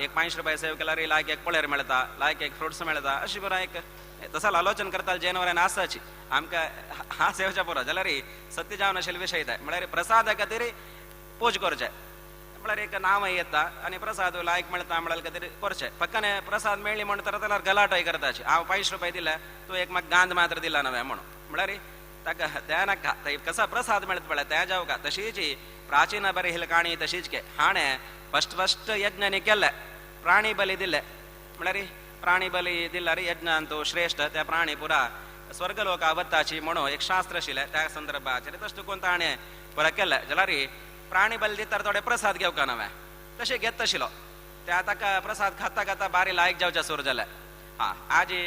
एक 5 रुपया सेव केल्यार लायक एक पळेर मेळटा लायक एक फ्रुट्स मेळटा अशी बरो एक तसो आलोचन करता जनावरां आसाची आमकां हा सेवच्या पुरो जाल्यार सत्य जावन आशिल्ले विशय ते म्हळ्यार प्रसादा खातीर पूज करचें म्हळ्यार एक नांव येता आनी प्रसाद लायक मेळटा म्हळ्यार खातीर करचें पक्काने प्रसाद मेळ्ळी म्हण तर जाल्यार गलाटोय करताची हांव 5 रुपया दिले तूं एक म्हाका गांध मात्र दिला नवें म्हणून म्हळ्यार ताका तें नाका कसा प्रसाद मेळत पळय तें जावं का तशीच प्राचीन बरी हिल काणी तशीच के हाणें फस्ट फस्ट यज्ञानी केलें प्राणी बली दिले म्हळ्यार प्राणी बली दिल्यार यज्ञांतु श्रेष्ठ त्या प्राणी पुरा स्वर्गलोक वताची म्हणून एक शास्त्र आशिल्लें त्या संदर्भाचेर तशें चुकून ताणें पुरा केलें जाल्यार प्राणी बली दितार थोडे प्रसाद घेवका नवें तशें घेत आशिल्लो त्या ताका प्रसाद खाता खाता बारी लायक जावच्या सुरू जालें. हा आजी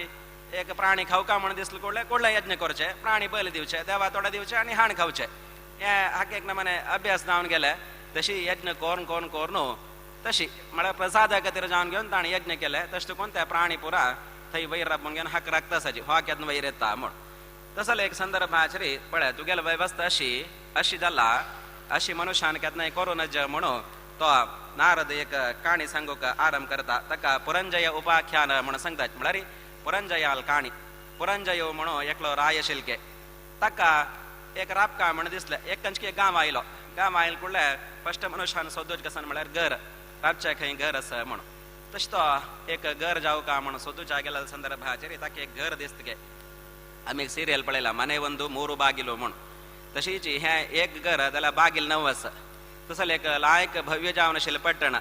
एक प्राणी खावका म्हणून दिसलो कोडले कोडले यज्ञ करचे प्राणी बली दिवचे देवा थोडे दिवचे आनी हाण खावचे हे हाका एक नमने अभ्यास जावन गेले तशी यज्ञ कोरून कोरून कोरून तशी म्हळ्यार प्रसादा खातीर जावन घेवन ताणें यज्ञ केले तशें चुकून त्या प्राणी पुरा थंय वयर राबून घेवन हाक राखता आसाची हो केन्ना वयर येता म्हूण तसो एक संदर्भाचेर पळय तुगेली वेवस्था अशी अशी जाला अशी मनुष्यान केन्नाय करूं नज म्हणून तो नारद एक काणी सांगूंक आरंभ करता ताका पुरंजय उपाख्यान म्हणून सांगतात म्हळ्यार पुरंजयाल काणी पुरंजय म्हणून एकलो राय शिल्के ताका एक रापका म्हण दिसलें एक कंचकी गांव आयलो गांव आयल कुडले फस्ट मनुष्यान सोदूच कसन म्हळ्यार घर राबच्या खंय घर आसा म्हणून तशें तो एक घर जावं का म्हणून सोदूच्या गेल्या संदर्भाचेर ताका एक घर दिसत गे. आमी एक सिरियल पळयला मने वंदू मोरू बागिलो म्हूण तशीच हें एक घर जाल्यार बागील 9 आसा तसलें एक लायक भव्य जावन आशिल्लें पट्टण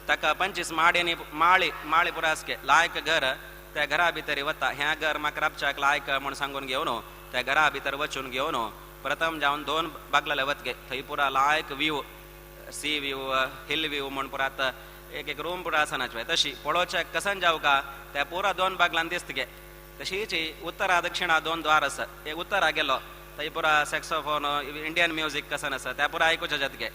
ताका 25 माड्यांनी माळी माळी पुरा आसके लायक घर त्या घरा भितर वता ह्या घर म्हाका राबच्याक लायक म्हूण सांगून घेवन त्या घरा भितर वचून घेवन प्रथम जावन 2 बागलेले वतगे थंय पुरा लायक view sea view hill view म्हूण पुरा आतां एक एक रूम पुरा आसना तशी पळोवच्याक कसन जावं का त्या पुरा 2 बागलान दिसत गे. तशीच उत्तरा दक्षिणा 2 द्वार आसा एक उत्तरा गेलो थंय पुरा सॅक्सोफोन इंडियन म्युजीक कसन आसा त्या पुरा आयकुच्या जातगे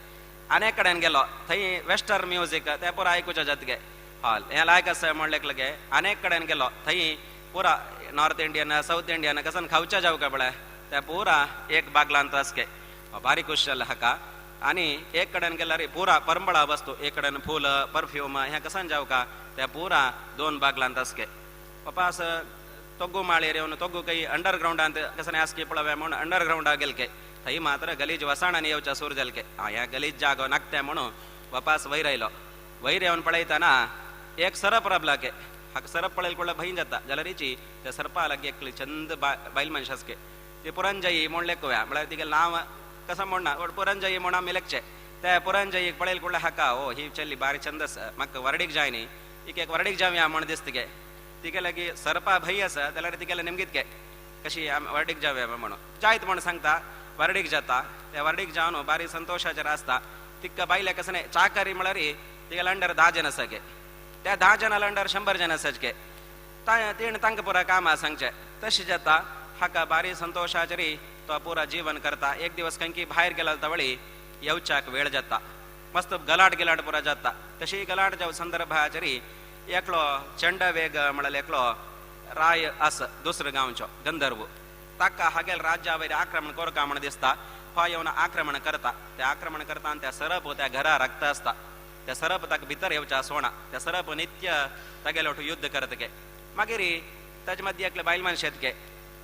आनी कडेन गेलो थंय वेस्टर्न म्युजीक त्या पुरा आयकुच्या जातगे हॉल हें लायक आसा म्हणलें लगे अनेक कडेन गेलो थंय पुरा नॉर्थ इंडियन सावथ इंडियन कसन खावच्या जावं का पळय त्या पुरा एक बागलांत आसके बारीक खुश जालें हाका आनी एक कडेन गेल्यार पुरा परंबळा वस्तू एक कडेन फूल परफ्यूम हें कसन जावं का त्या पुरा 2 बागलांत आसके पपास ತೊಗ್ಗು माळेर येवन ತೊಗ್ಗು ಕೈ अंडर ग्राउंडांत कसन आसकी पळोवया म्हूण अंडर ग्राउंडा गेलके थंय मात्र गलीज वसाणांनी येवच्या सूर जालके ह्या गलीज जागो नाकते म्हणून वापास वयर आयलो वयर येवन पळयतना एक सरप राबला के हाका सरप पळयल कुडल्या भंय जाता जाल्यारीची त्या सरपा लागीं एकली चंद बायल मनश आसके ती पुरंजयी म्हूण लेखुया म्हळ्यार तिगे नांव कसं म्हणना पुरंजयी म्हूण आमी लेखचे त्या पुरंजयीक पळयल कुडल्या हाका ओ ही चल्ली बारी चंद आसा म्हाका वरडीक जाय न्ही एक एक वरडीक जावया म्हूण दिसता गे तिगे लागीं सरपा भंय आसा जाल्यार तिगेले नेमकीत गे कशी वरडीक जावया म्हणून जायत म्हूण सांगता वरडीक जाता त्या वरडीक जावन बारी संतोशाचेर आसता तिका बायले कसं चाकरी म्हळ्यार तिगेले अंडर 10 जण आसा गे त्या 10 जणां अंडर 100 जण आसाच गे तेणें तांकां पुरा कामां सांगचें तशें जाता हाका बारी संतोशाचेर तो पुरा जीवन करता. एक दिवस खंयकी भायर गेला तवळी येवच्याक वेळ जाता मस्त गलाट गिलाट पुरा जाता तशी गलाट जावं संदर्भाचेर एकलो चंडवेग म्हळ्यार एकलो राय आसा दुसरो गांवचो गंधर्व ताका हागेल राज्या वयर आक्रमण करका म्हण दिसता हो येवन आक्रमण करता ते आक्रमण करता आनी त्या सरप त्या घरा राखता आसता त्या सरप ताका भितर येवच्या सोणा त्या सरप नित्य तागेले वटून युद्ध करत गे. मागीर ताजे मदीं एकले बायल मनश येत गे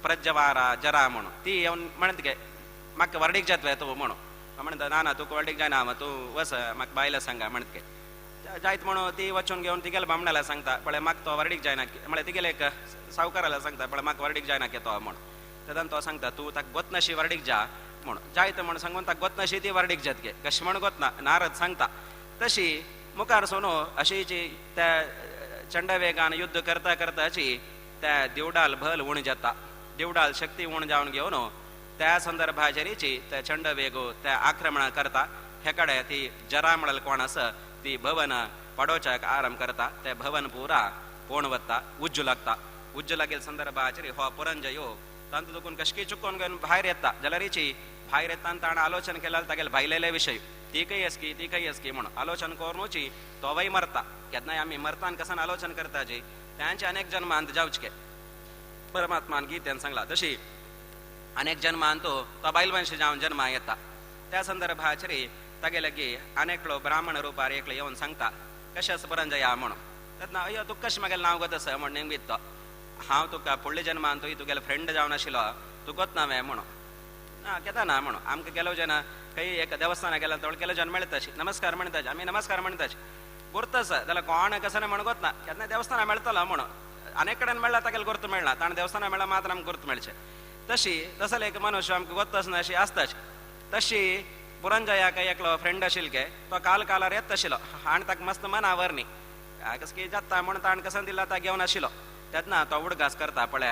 प्रज्जवारा जरा म्हणून ती येवन म्हणत गे म्हाका वर्डीक जातले तूं म्हणून म्हणटा ना ना तुका वर्डीक जायना तूं वच म्हाका बायला सांगा म्हणत गे जायत म्हणून ती वचून घेवन तिगेले बामणाला सांगता पळय म्हाका तो वर्डीक जायना म्हळ्यार तिगेले एक सावकाराला सांगता पळय म्हाका वर्डीक जायना के तो म्हण तेन्ना तो सांगता तूं ताका गोतनाशी वर्डीक जा म्हण जायत म्हण सांगून ताका गोतनाशी ती वर्डीक जात गे कशें म्हण गोतना नारद सांगता तशी मुखार सोनू अशीची त्या चंडवेगान युद्ध करता करताची त्या दिवडाल भल उण जाता दिवडाल शक्ती उण जावन घेवन त्या संदर्भाचेरीची त्या चंडवेगो त्या आक्रमण करता हे कडेन ती जरा म्हळ्यार कोण आसा ती भवन पडोवच्याक आरंभ करता ते भवन पुरा पोण वता उज्जू लागता उज्जू लागील संदर्भाचेर हो पुरंजयो तांतू दुखून कशकी चुकोवन घेवन भायर येता जाल्यारीची भायर येता ताणें आलोचन केल्यार तागेले भायलेले विशय ती खंय असकी ती खंय असकी म्हणून आलोचन करूनची तोवय मरता. केन्नाय आमी मरतान कसान आलोचन करताची त्यांचे अनेक जन्मांत जावचके परमात्मान गीतेन सांगला. तशी अनेक जन्मान तो तो बायल मनीस जावन जन्मा येता. त्या संदर्भाचेर तागे लागी अनेकलो ब्राह्मण रुपार एकलो येवन सांगता कशें आसा पुरंजया म्हणून. तेन्ना अय्यो तुका कशें म्हागेलें नांव गत आसा म्हण नेमकीत तो हांव तुका फुडल्या जन्मान तुवें तुगेलो फ्रेंड जावन आशिल्लो तुकोच नांव म्हणून ना केन्ना ना म्हणून. आमकां गेलो जेन्ना खंय एक देवस्थाना गेल्यार थोडे केलो जन मेळटाशी नमस्कार म्हणटाचे आमी नमस्कार म्हणटाचे गुर्त आसा जाल्यार कोण कसो ना म्हण गोत ना केन्ना देवस्थाना मेळटलो म्हणून अनेक कडेन मेळ्ळा तागेले गुर्त मेळना ताणें देवस्थाना मेळ्ळा मात्र आमकां गुर्त मेळचें. तशी तसले एक मनुष्य आमकां गोत आसना अशी आसताच. तशी पुरंजयाक एकलो फ्रेंड आशिल्लो के तो काल कालार येत आशिल्लो आनी ताका मस्त मनावर न्ही कस की जाता म्हण ताणें कसो दिला ता घेवन आशिल्लो. तेन्ना तो उडगास करता पळय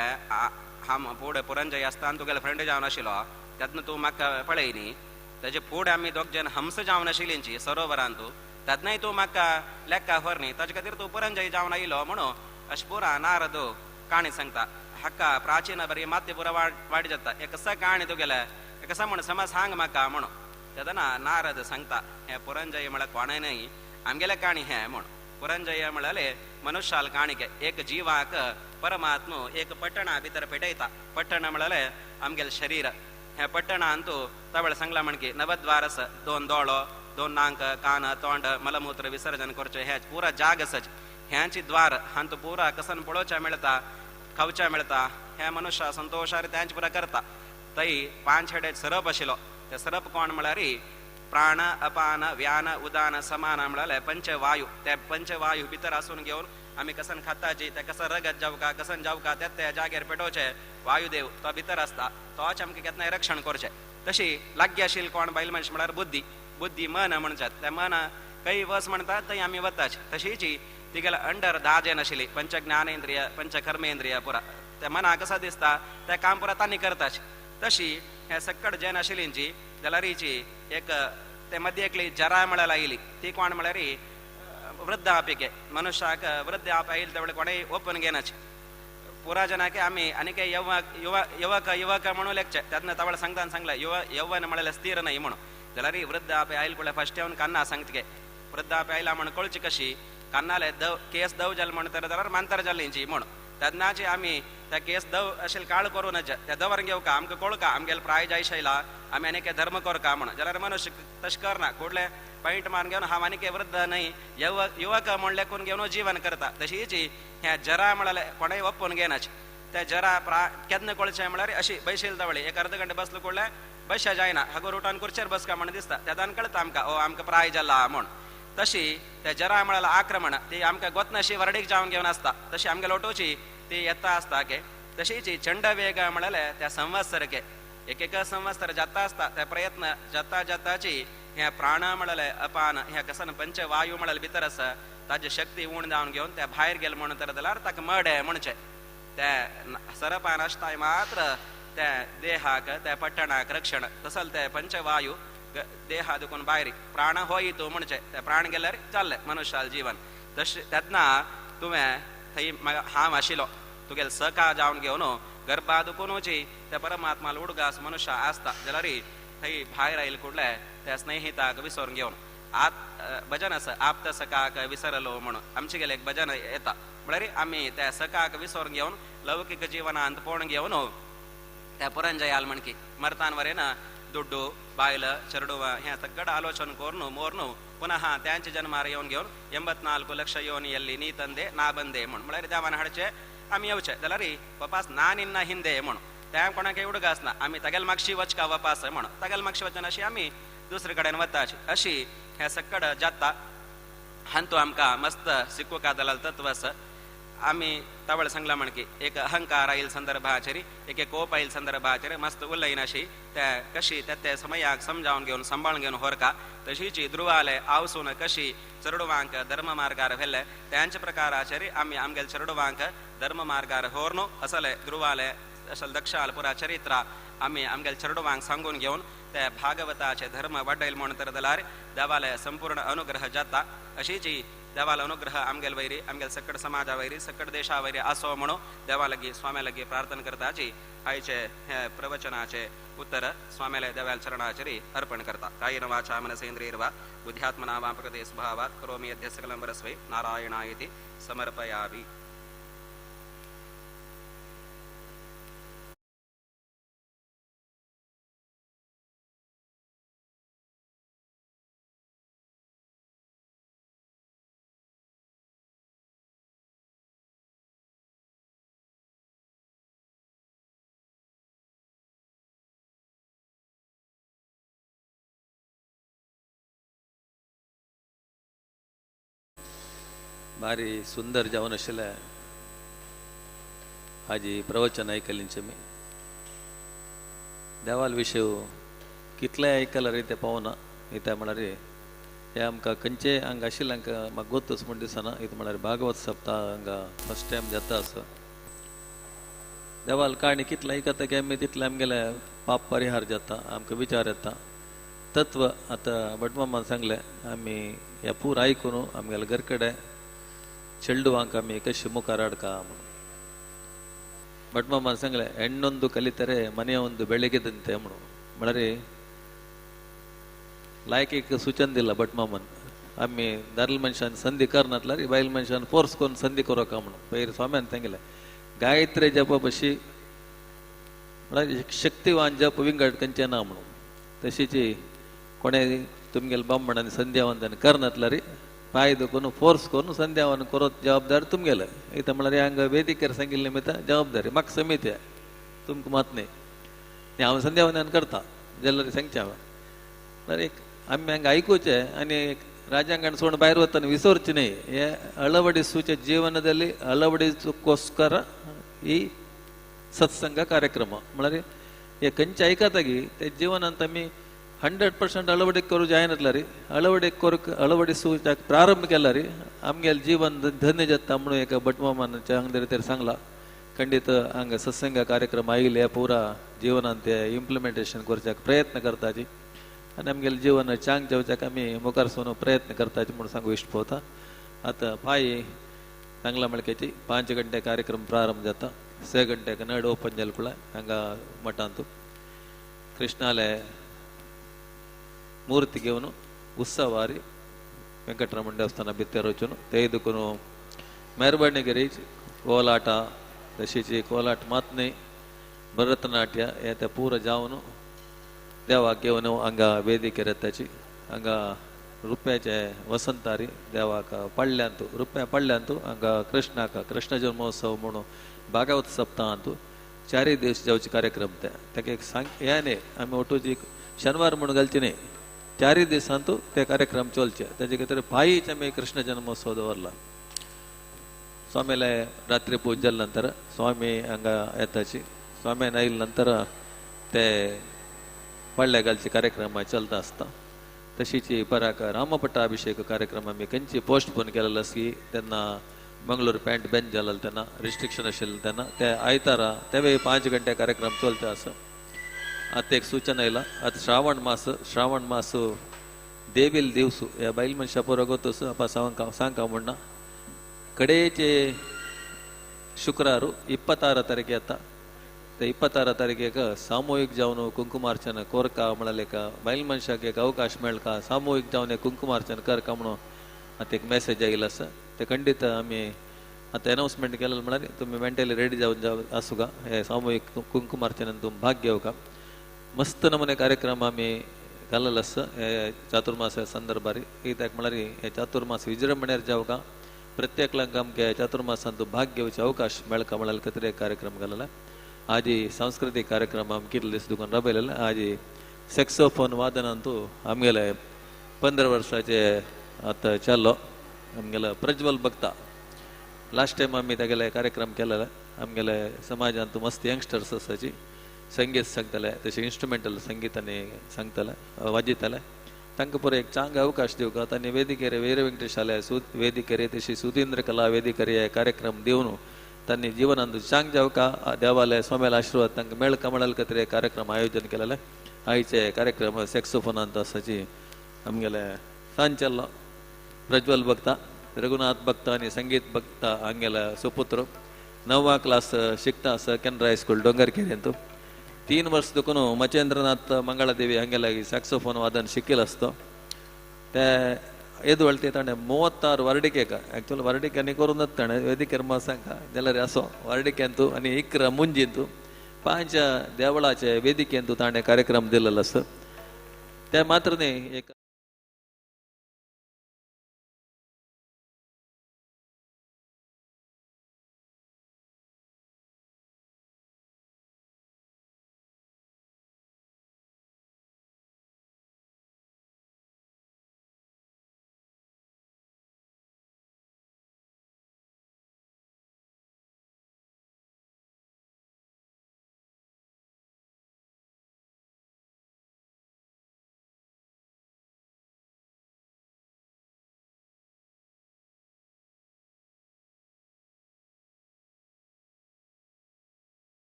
हांव फुडें पुरंजय आसता आनी तुगेलो फ्रेंड जावन आशिल्लो तेन्ना तूं म्हाका पळय न्ही तेजे फुडें आमी दोग जाण हंस जावन आशिल्लींची सरोवरांत तेन्नाय तूं म्हाका लेखा व्हर न्ही ताजे खातीर तूं पुरंजय जावन आयलो म्हणून अशें पुरा नारद काणी सांगता. हाका प्राचीन बरी माती पुरा वाड जाता हे कसा काणी तुगेले कसा म्हण समज सांग म्हाका म्हणून. तेन्ना नारद सांगता हे पुरंजय म्हळ्यार कोणय न्हय आमगेले काणी हें म्हण. पुरंजय म्हळ्यार मनुष्याल काणिके एक जिवाक परमात्मा एक पट्टणा भितर पेटयता. पट्टण म्हळ्यार आमगेलें शरीर हे पट्टणांत तवळ सांगला म्हण की नवद्वार आसा दोन दोळो दोन नांक कान तोंड मलमूत्र विसर्जन करचें हे पुरा जाग आसा ह्यांची द्वार हांतू पुरा कसन पळोवच्या मेळटा खावच्या मेळटा हे मनुष्य संतोषार त्यांचे पुरा करता. थंय पांच हेडे सरप आशिल्लो ते सरप कोण म्हळ्यार प्राण अपान व्यान उदान समान म्हळ्यार पंचवायू. ते पंचवायू भितर आसून घेवन आमी कसन खाताची ते कसन रगत जावका कसन जावका ते त्या जाग्यार पेटोवचे वायुदेव तो भितर आसता तोच आमकां केन्नाय रक्षण करचें. तशी लागीं आशिल्ली कोण बायल मनीस म्हळ्यार बुद्धी बुद्धी मन म्हणटात त्या मन खंय वस म्हणटात थंय आमी वताच. तशीच तिगेले अंडर धा जेन आशिल्ली पंच ज्ञानेंद्रिय पंच कर्मेंद्रिय पुरा त्या मनाक कसा दिसता त्या काम पुरा तांणी करताच. तशी हे सक्कड जेन आशिल्लींची जाल्यारीची एक ते मदीं एकली जरा म्हळ्यार आयली ती कोण म्हळ्यार वृद्धापिके मनुष्याक वृद्धाप आयली तेवळे कोणेय ओपन घेनाचे पुरा जनाके आमी आनी काही युवक युवक युवक म्हणून लेखचे तेन्ना तवळ सांगतान सांगले युव यौवन म्हळ्यार स्थिर नाही म्हणून. जाल्यार वृद्धाप आयल कुळे फस्ट येवन कान्ना सांगतके वृद्धाप आयला म्हण कळची कशी कान्नाले दव केस दव जाल म्हण तर जाल्यार मांतर जालींची म्हण. तेन्नाची आमी त्या केस दव अशें काळ करूं नज त्या दवर घेवका आमकां कळका आमगेले प्राय जायशयला आमी आनी काय धर्म करका म्हण. जाल्यार मनुष्य तशें करना कुडले पॉयंट मान घेवन हांव आनी वृद्ध न्हय युवक म्हण लेखून घेवन जीवन करता. तशीच ह्या जरा म्हळ्यार कोणेय ओपून घेनाच त्या जरा प्रा केन्ना कळचें म्हळ्यार अशी बैशील तवळी एक अर्द घंटे बसलो कुडले बसया जायना हागो रुटान खुर्चेर बसका म्हण दिसता तेदान कळटा आमकां ओ आमकां प्राय जाला म्हण. तशी त्या जरा म्हळ्यार आक्रमण ती आमकां गोतनाशी वरडीक जावन घेवन आसता तशी आमगे लोटोवची ती येता आसता के. तशीच चंडवेग म्हळ्यार त्या संवत्सरके एक एक संवत्सर जाता आसता त्या प्रयत्न जाता जाताची ह्या प्राण म्हळ्यार अपान ह्या कसन पंचवायू म्हळ्यार भितर आसा ताजी शक्ती उण जावन घेवन त्या भायर गेले म्हणून तर जाल्यार ताका मडें म्हणचें त्या सरपान आसताय मात्र त्या देहाक त्या पट्टणाक रक्षण तसल ते पंचवायू देहा दुखून भायर प्राण होय तूं म्हणचें ते प्राण गेल्यार जाल्लें मनुष्याल जीवन. तशें तेन्ना तुवें थंय हांव आशिल्लो तुगेले सका जावन घेवन गर्भा दुखुनूची त्या परमात्मा उडगास मनुष्य आसता जाल्यार थंय भायर आयल कुडले त्या स्नेहिताक विसरून घेवन आत भजन आसा आप्त सकाक विसरलो म्हणून आमचे गेले एक भजन येता म्हळ्यार आमी त्या सकाक विसरून घेवन लौकीक जिवनांत पोण घेवन त्या पुरंजयाल म्हणकी मरतान वरेन दुड्डू बायल चेरडुव हें सगळं आलोचन करून मोर्नु पुनः त्यांचे जन्मार येवन घेवन 84 लक्ष योनिಯಲ್ಲಿ ನೀ ತಂದೆ ನಾ ಬಂದೆ म्हण म्हळ्यार देवान हाडचे आमी येवचे जाल्यार वपास ना निन्ना हिंदे म्हण त्या कोणाकय उडगासना आमी तागेल मागशी वचका वपास म्हण तागेल मागशी वचना अशी आमी दुसरे कडेन वताची अशी हें सक्कड जाता. हांतू आमकां मस्त शिकूका दलाल तत्व आसा. आमी तवळ सांगला म्हण की एक अहंकार आयल संदर्भाचेर एक कोप आयल संदर्भाचेर मस्त उलयनाशी त्या कशी त्या त्या समयाक समजावन घेवन सांबाळून घेवन होरका. तशीच ध्रुवाले आवसून कशी चेरडुवांक धर्म मार्गार व्हेले त्यांच्या प्रकाराचेर आमी आमगेले चेरडुवांक धर्म मार्गार होरनो असले ध्रुवाले असल दक्षाल पुरा चरित्र आमी आमगेले चेडवांक सांगून घेवन ते भागवताचे धर्म वाडयल म्हूण तर जाल्यार देवाले संपूर्ण अनुग्रह जाता. अशीच देवालो अनुग्रह आमगेल वैरी आमगेल सकट समाजा वैरी सकट देशा वैरी असो म्हणून देवा लागी स्वाम्या लागी प्रार्थना करताची आयचे हे प्रवचनाचे उत्तर स्वाम्याले देवाल चरणाचेर अर्पण करता. कायेन वाचा मनसेन्द्रियैर्वा बुद्ध्यात्मना वा प्रकृते स्वभावात् करोमि यद्य सकलं परस्मै नारायणायति समर्पयामि. भारी सुंदर जावन आशिल्लें हाजी प्रवचन आयकलींचे मी देवाल विशय कितलें आयकल्यार तें पावना. इत्याक म्हळ्यार हें आमकां खंयचेय हांगा आशिल्ल्यांक म्हाका गोतच म्हूण दिसना. इतलें म्हळ्यार भागवत सप्ताह हांगा फर्स्ट टायम जाता आसा. देवाल काणी कितलें आयकता की आमी तितलें आमगेलें पाप परिहार जाता, आमकां विचार येता. तत्व आतां भटमामान सांगलें आमी ह्या पूर आयकून आमगेल्या घर कडेन ಚೆಂಡುವಾಂಕ ಆಮಿ ಕಶಿ ಮುಖಾರಾಡ್ಕ ಭಟ್ಮಾಮನ್ ಸಂಗಲೆ ಹೆಣ್ಣೊಂದು ಕಲಿತರೆ ಮನೆಯ ಒಂದು ಬೆಳಗ್ಗೆದಂತೆ ಅಮ್ಮನು ಮಳರಿ ಲಾಯ್ಕಿಕ್ ಸುಚಂದಿಲ್ಲ ಭಟ್ಮಾಮನ್ ಆಮಿ ದರ್ಲ್ ಮನುಷ್ಯನ್ ಸಂಧಿ ಕರ್ನತ್ಲಾರಿ ಬೈಲ್ ಮನುಷ್ಯನ್ ಫೋರ್ಸ್ಕೊಂಡು ಸಂಧಿ ಕೊರೋಕ ಅಮ್ಮನು ಬೈರ್ ಸ್ವಾಮಿ ಅಂತಂಗಿಲ್ಲ. ಗಾಯತ್ರಿ ಜಪ ಬಶಿ ಶಕ್ತಿವಾನ್ ಜಪ ವಿಂಗಡ್ ಕಂಚನ ಅಮ್ಮನು ತಶಿಚಿ ಕೊನೆ ತುಮ್ಗೆಲ್ ಬಾಂಬಣ್ಣನ ಸಂಧ್ಯಾವಂದನ ಕರ್ನತ್ಲಾರಿ ಪಾಯ್ದಕ್ಕೂ ಫೋರ್ಸ್ಕೊನು ಸಂಧ್ಯಾವನ್ನು ಕೊರೋ ಜವಾಬ್ದಾರಿ ತುಮ್ಗೆಲ್ಲ. ಈ ತಮ್ಮಳರಿ ಹಂಗ ವೇದಿಕೆರ ಸಂಗಿಲ್ ನಿಮಿತ್ತ ಜವಾಬ್ದಾರಿ ಮಕ್ ಸಮಿತಿ ತುಮ್ಕು ಮಾತನೇ हांव संध्यावंदन करता जाल्यार सांगचें हांवें एक आमी हांगा आयकुचें आनी ರಾಜಾಂಗಣ ಸೋಣ ಭಾಯರ್ ವತ್ತಾನೆ ವಿಸೋರ್ಚಿ ನ್ಹय हे ಅಳವಡಿಸುವ ಜೀವನದಲ್ಲಿ ಅಳವಡಿಸೋಕ್ಕೋಸ್ಕರ ಈ ಸತ್ಸಂಗ ಕಾರ್ಯಕ್ರಮ म्हळ्यार हे खंयचे आयकता की ते जीवनांत आमी 100% ಅಳವಡಿಕೆ करूं जायनातला रे ಅಳವಡಿಕೆ ಅಳವಡಿಸುವ ಪ್ರಾರಂಭ केला रे आमगेले जीवन धन्य जाता म्हणून एका भटमामान हांगा तरी सांगला. ಖಂಡಿತ हांगा सत्संग ಕಾರ್ಯಕ್ರಮ आयिल्ले पुरा जीवनांत ते इम्प्लिमेंटेशन करच्याक प्रयत्न करताची आनी आमगेले जीवन चांग जावच्याक आमी मुखार सरून प्रयत्न करताची म्हणून सांगू इश्ट पळोवता. आतां पांय सांगला म्हळ्याची 5 गंटे कार्यक्रम प्रारंभ जाता. 6 गंटेक नड ओपन जाल कुळा हांगा मठांतू कृष्णाले मूर्ती घेवन उत्सवारी वेंकटरमण देवस्थान भितर वचून ते देखून मेहरबानी करी कोलाಟ तशीची कोलाट मात न्हय भरतनाट्य हे ते पुरो जावन देवाक घेवन हांगा वेदिकेर येताची हांगा रुप्याचे वसंतारी देवाक पडल्यांतू रुप्या पडल्यांतू हांगा कृष्णाक कृष्ण जन्मोत्सव म्हणून भागवत सप्ताहांतू 4 दिवस जावचे कार्यक्रम ते ताका एक सांग हे न्हय आमी ओटोची शनिवार म्हणून घालची न्हय 4 दिसांतू ते कार्यक्रम चलचे. ताजे खातीर पायीच आमी कृष्ण जन्मोत्सव दवरला. स्वामीले रात्री पूज जाले नंतर स्वामी हांगा येताची स्वामी आयले नंतर ते पडले घालचे कार्यक्रम चलता आसता. तशीच पराक रामपट्टाभिषेक कार्यक्रम आमी खंयची पोस्टपोन केलेलो आसा की तेन्ना मंगळूर पॅन्ट बॅन जालेलो तेन्ना रिस्ट्रिक्शन आशिल्लें तेन्ना ते आयतारा तेवूय 5 गंटे कार्यक्रम चलता आसा. आतां एक सूचना आयला आतां श्रावण मास श्रावण मास देवील दिवसू ह्या बायल मनशा पोरो गोतस आपा सांगका म्हणना कडेचे शुक्रारू 26 तारखे येता. ते 26 तारखेक सामूहिक जावन कुंकुमार्चन कोरका म्हळ्यार बायल मनशाक एक अवकाश मेळका सामूहिक जावन एक कुंकुमार्चन करका म्हणून आतां एक मेसेज आयिल्लो आसा. ते खंडीत आमी आतां अनावन्समेंट केलें म्हळ्यार तुमी मेंटली रेडी जावन जाव आसूका हे सामूहिक कुंकुमार्चनान तुमी भाग घेवका. मस्त नमुने कार्यक्रम आमी घाललेलो आसा हे चातुर्मासा संदर्भार. कित्याक म्हळ्यार हे चातुर्मास विजृंभणेर जावका प्रत्येकलांक आमगे चातुर्मासांत भाग घेवचे अवकाश मेळका म्हळ्यार खातीर एक कार्यक्रम घालला. आजी सांस्कृतीक कार्यक्रम आमी कितले दीस दुकान राबयलेले. आजी सेक्सोफोन वादनांतू आमगेले 15 वर्साचे आतां चलो आमगेलो प्रज्वल भक्ता लास्ट टायम आमी तागेले कार्यक्रम केलेले. आमगेले समाजांत मस्त यंगस्टर्स आसाची संगीत सांगताले तशें इन्स्ट्रुमेंटल संगीत आनी सांगताले वाजयताले. तांकां पुरो एक चांग अवकाश दिवका तांणी वेदिकेर वीर वेंकटेशाले वेदिकेर तशी सुधींद्र कला वेदिकेर हे कार्यक्रम दिवन तांणी जीवनांत चांग जावका देवाले स्वाम्याला आशीर्वाद तांकां मेळ कमळाल खातीर कार्यक्रम आयोजन केलेले. आयचे कार्यक्रम सॅक्सोफोनांत आसाची आमगेले सांचल्लो प्रज्वल भक्ता, रघुनाथ भक्ता आनी संगीत भक्ता हांगेले सुपुत्र, 9वा क्लास शिकता आसा केनरा हायस्कूल डोंगरकेरेंत. 3 वर्स देखून मचेंद्रनाथ मंगळादेवी हांगेले सॅक्सोफोन वादन शिकील आसतो. ते येदो वेळ ताणें 36 वर्डिकेक एक्चुअल वर्डिके आनी करून ताणें वेदिकेर सांगा जाल्यार असो वर्डिकेंतू आनी 11 मुंजींतू 5 देवळाचे वेदिकेंतू ताणें कार्यक्रम दिलेलो आसा. ते मात्र न्ही एक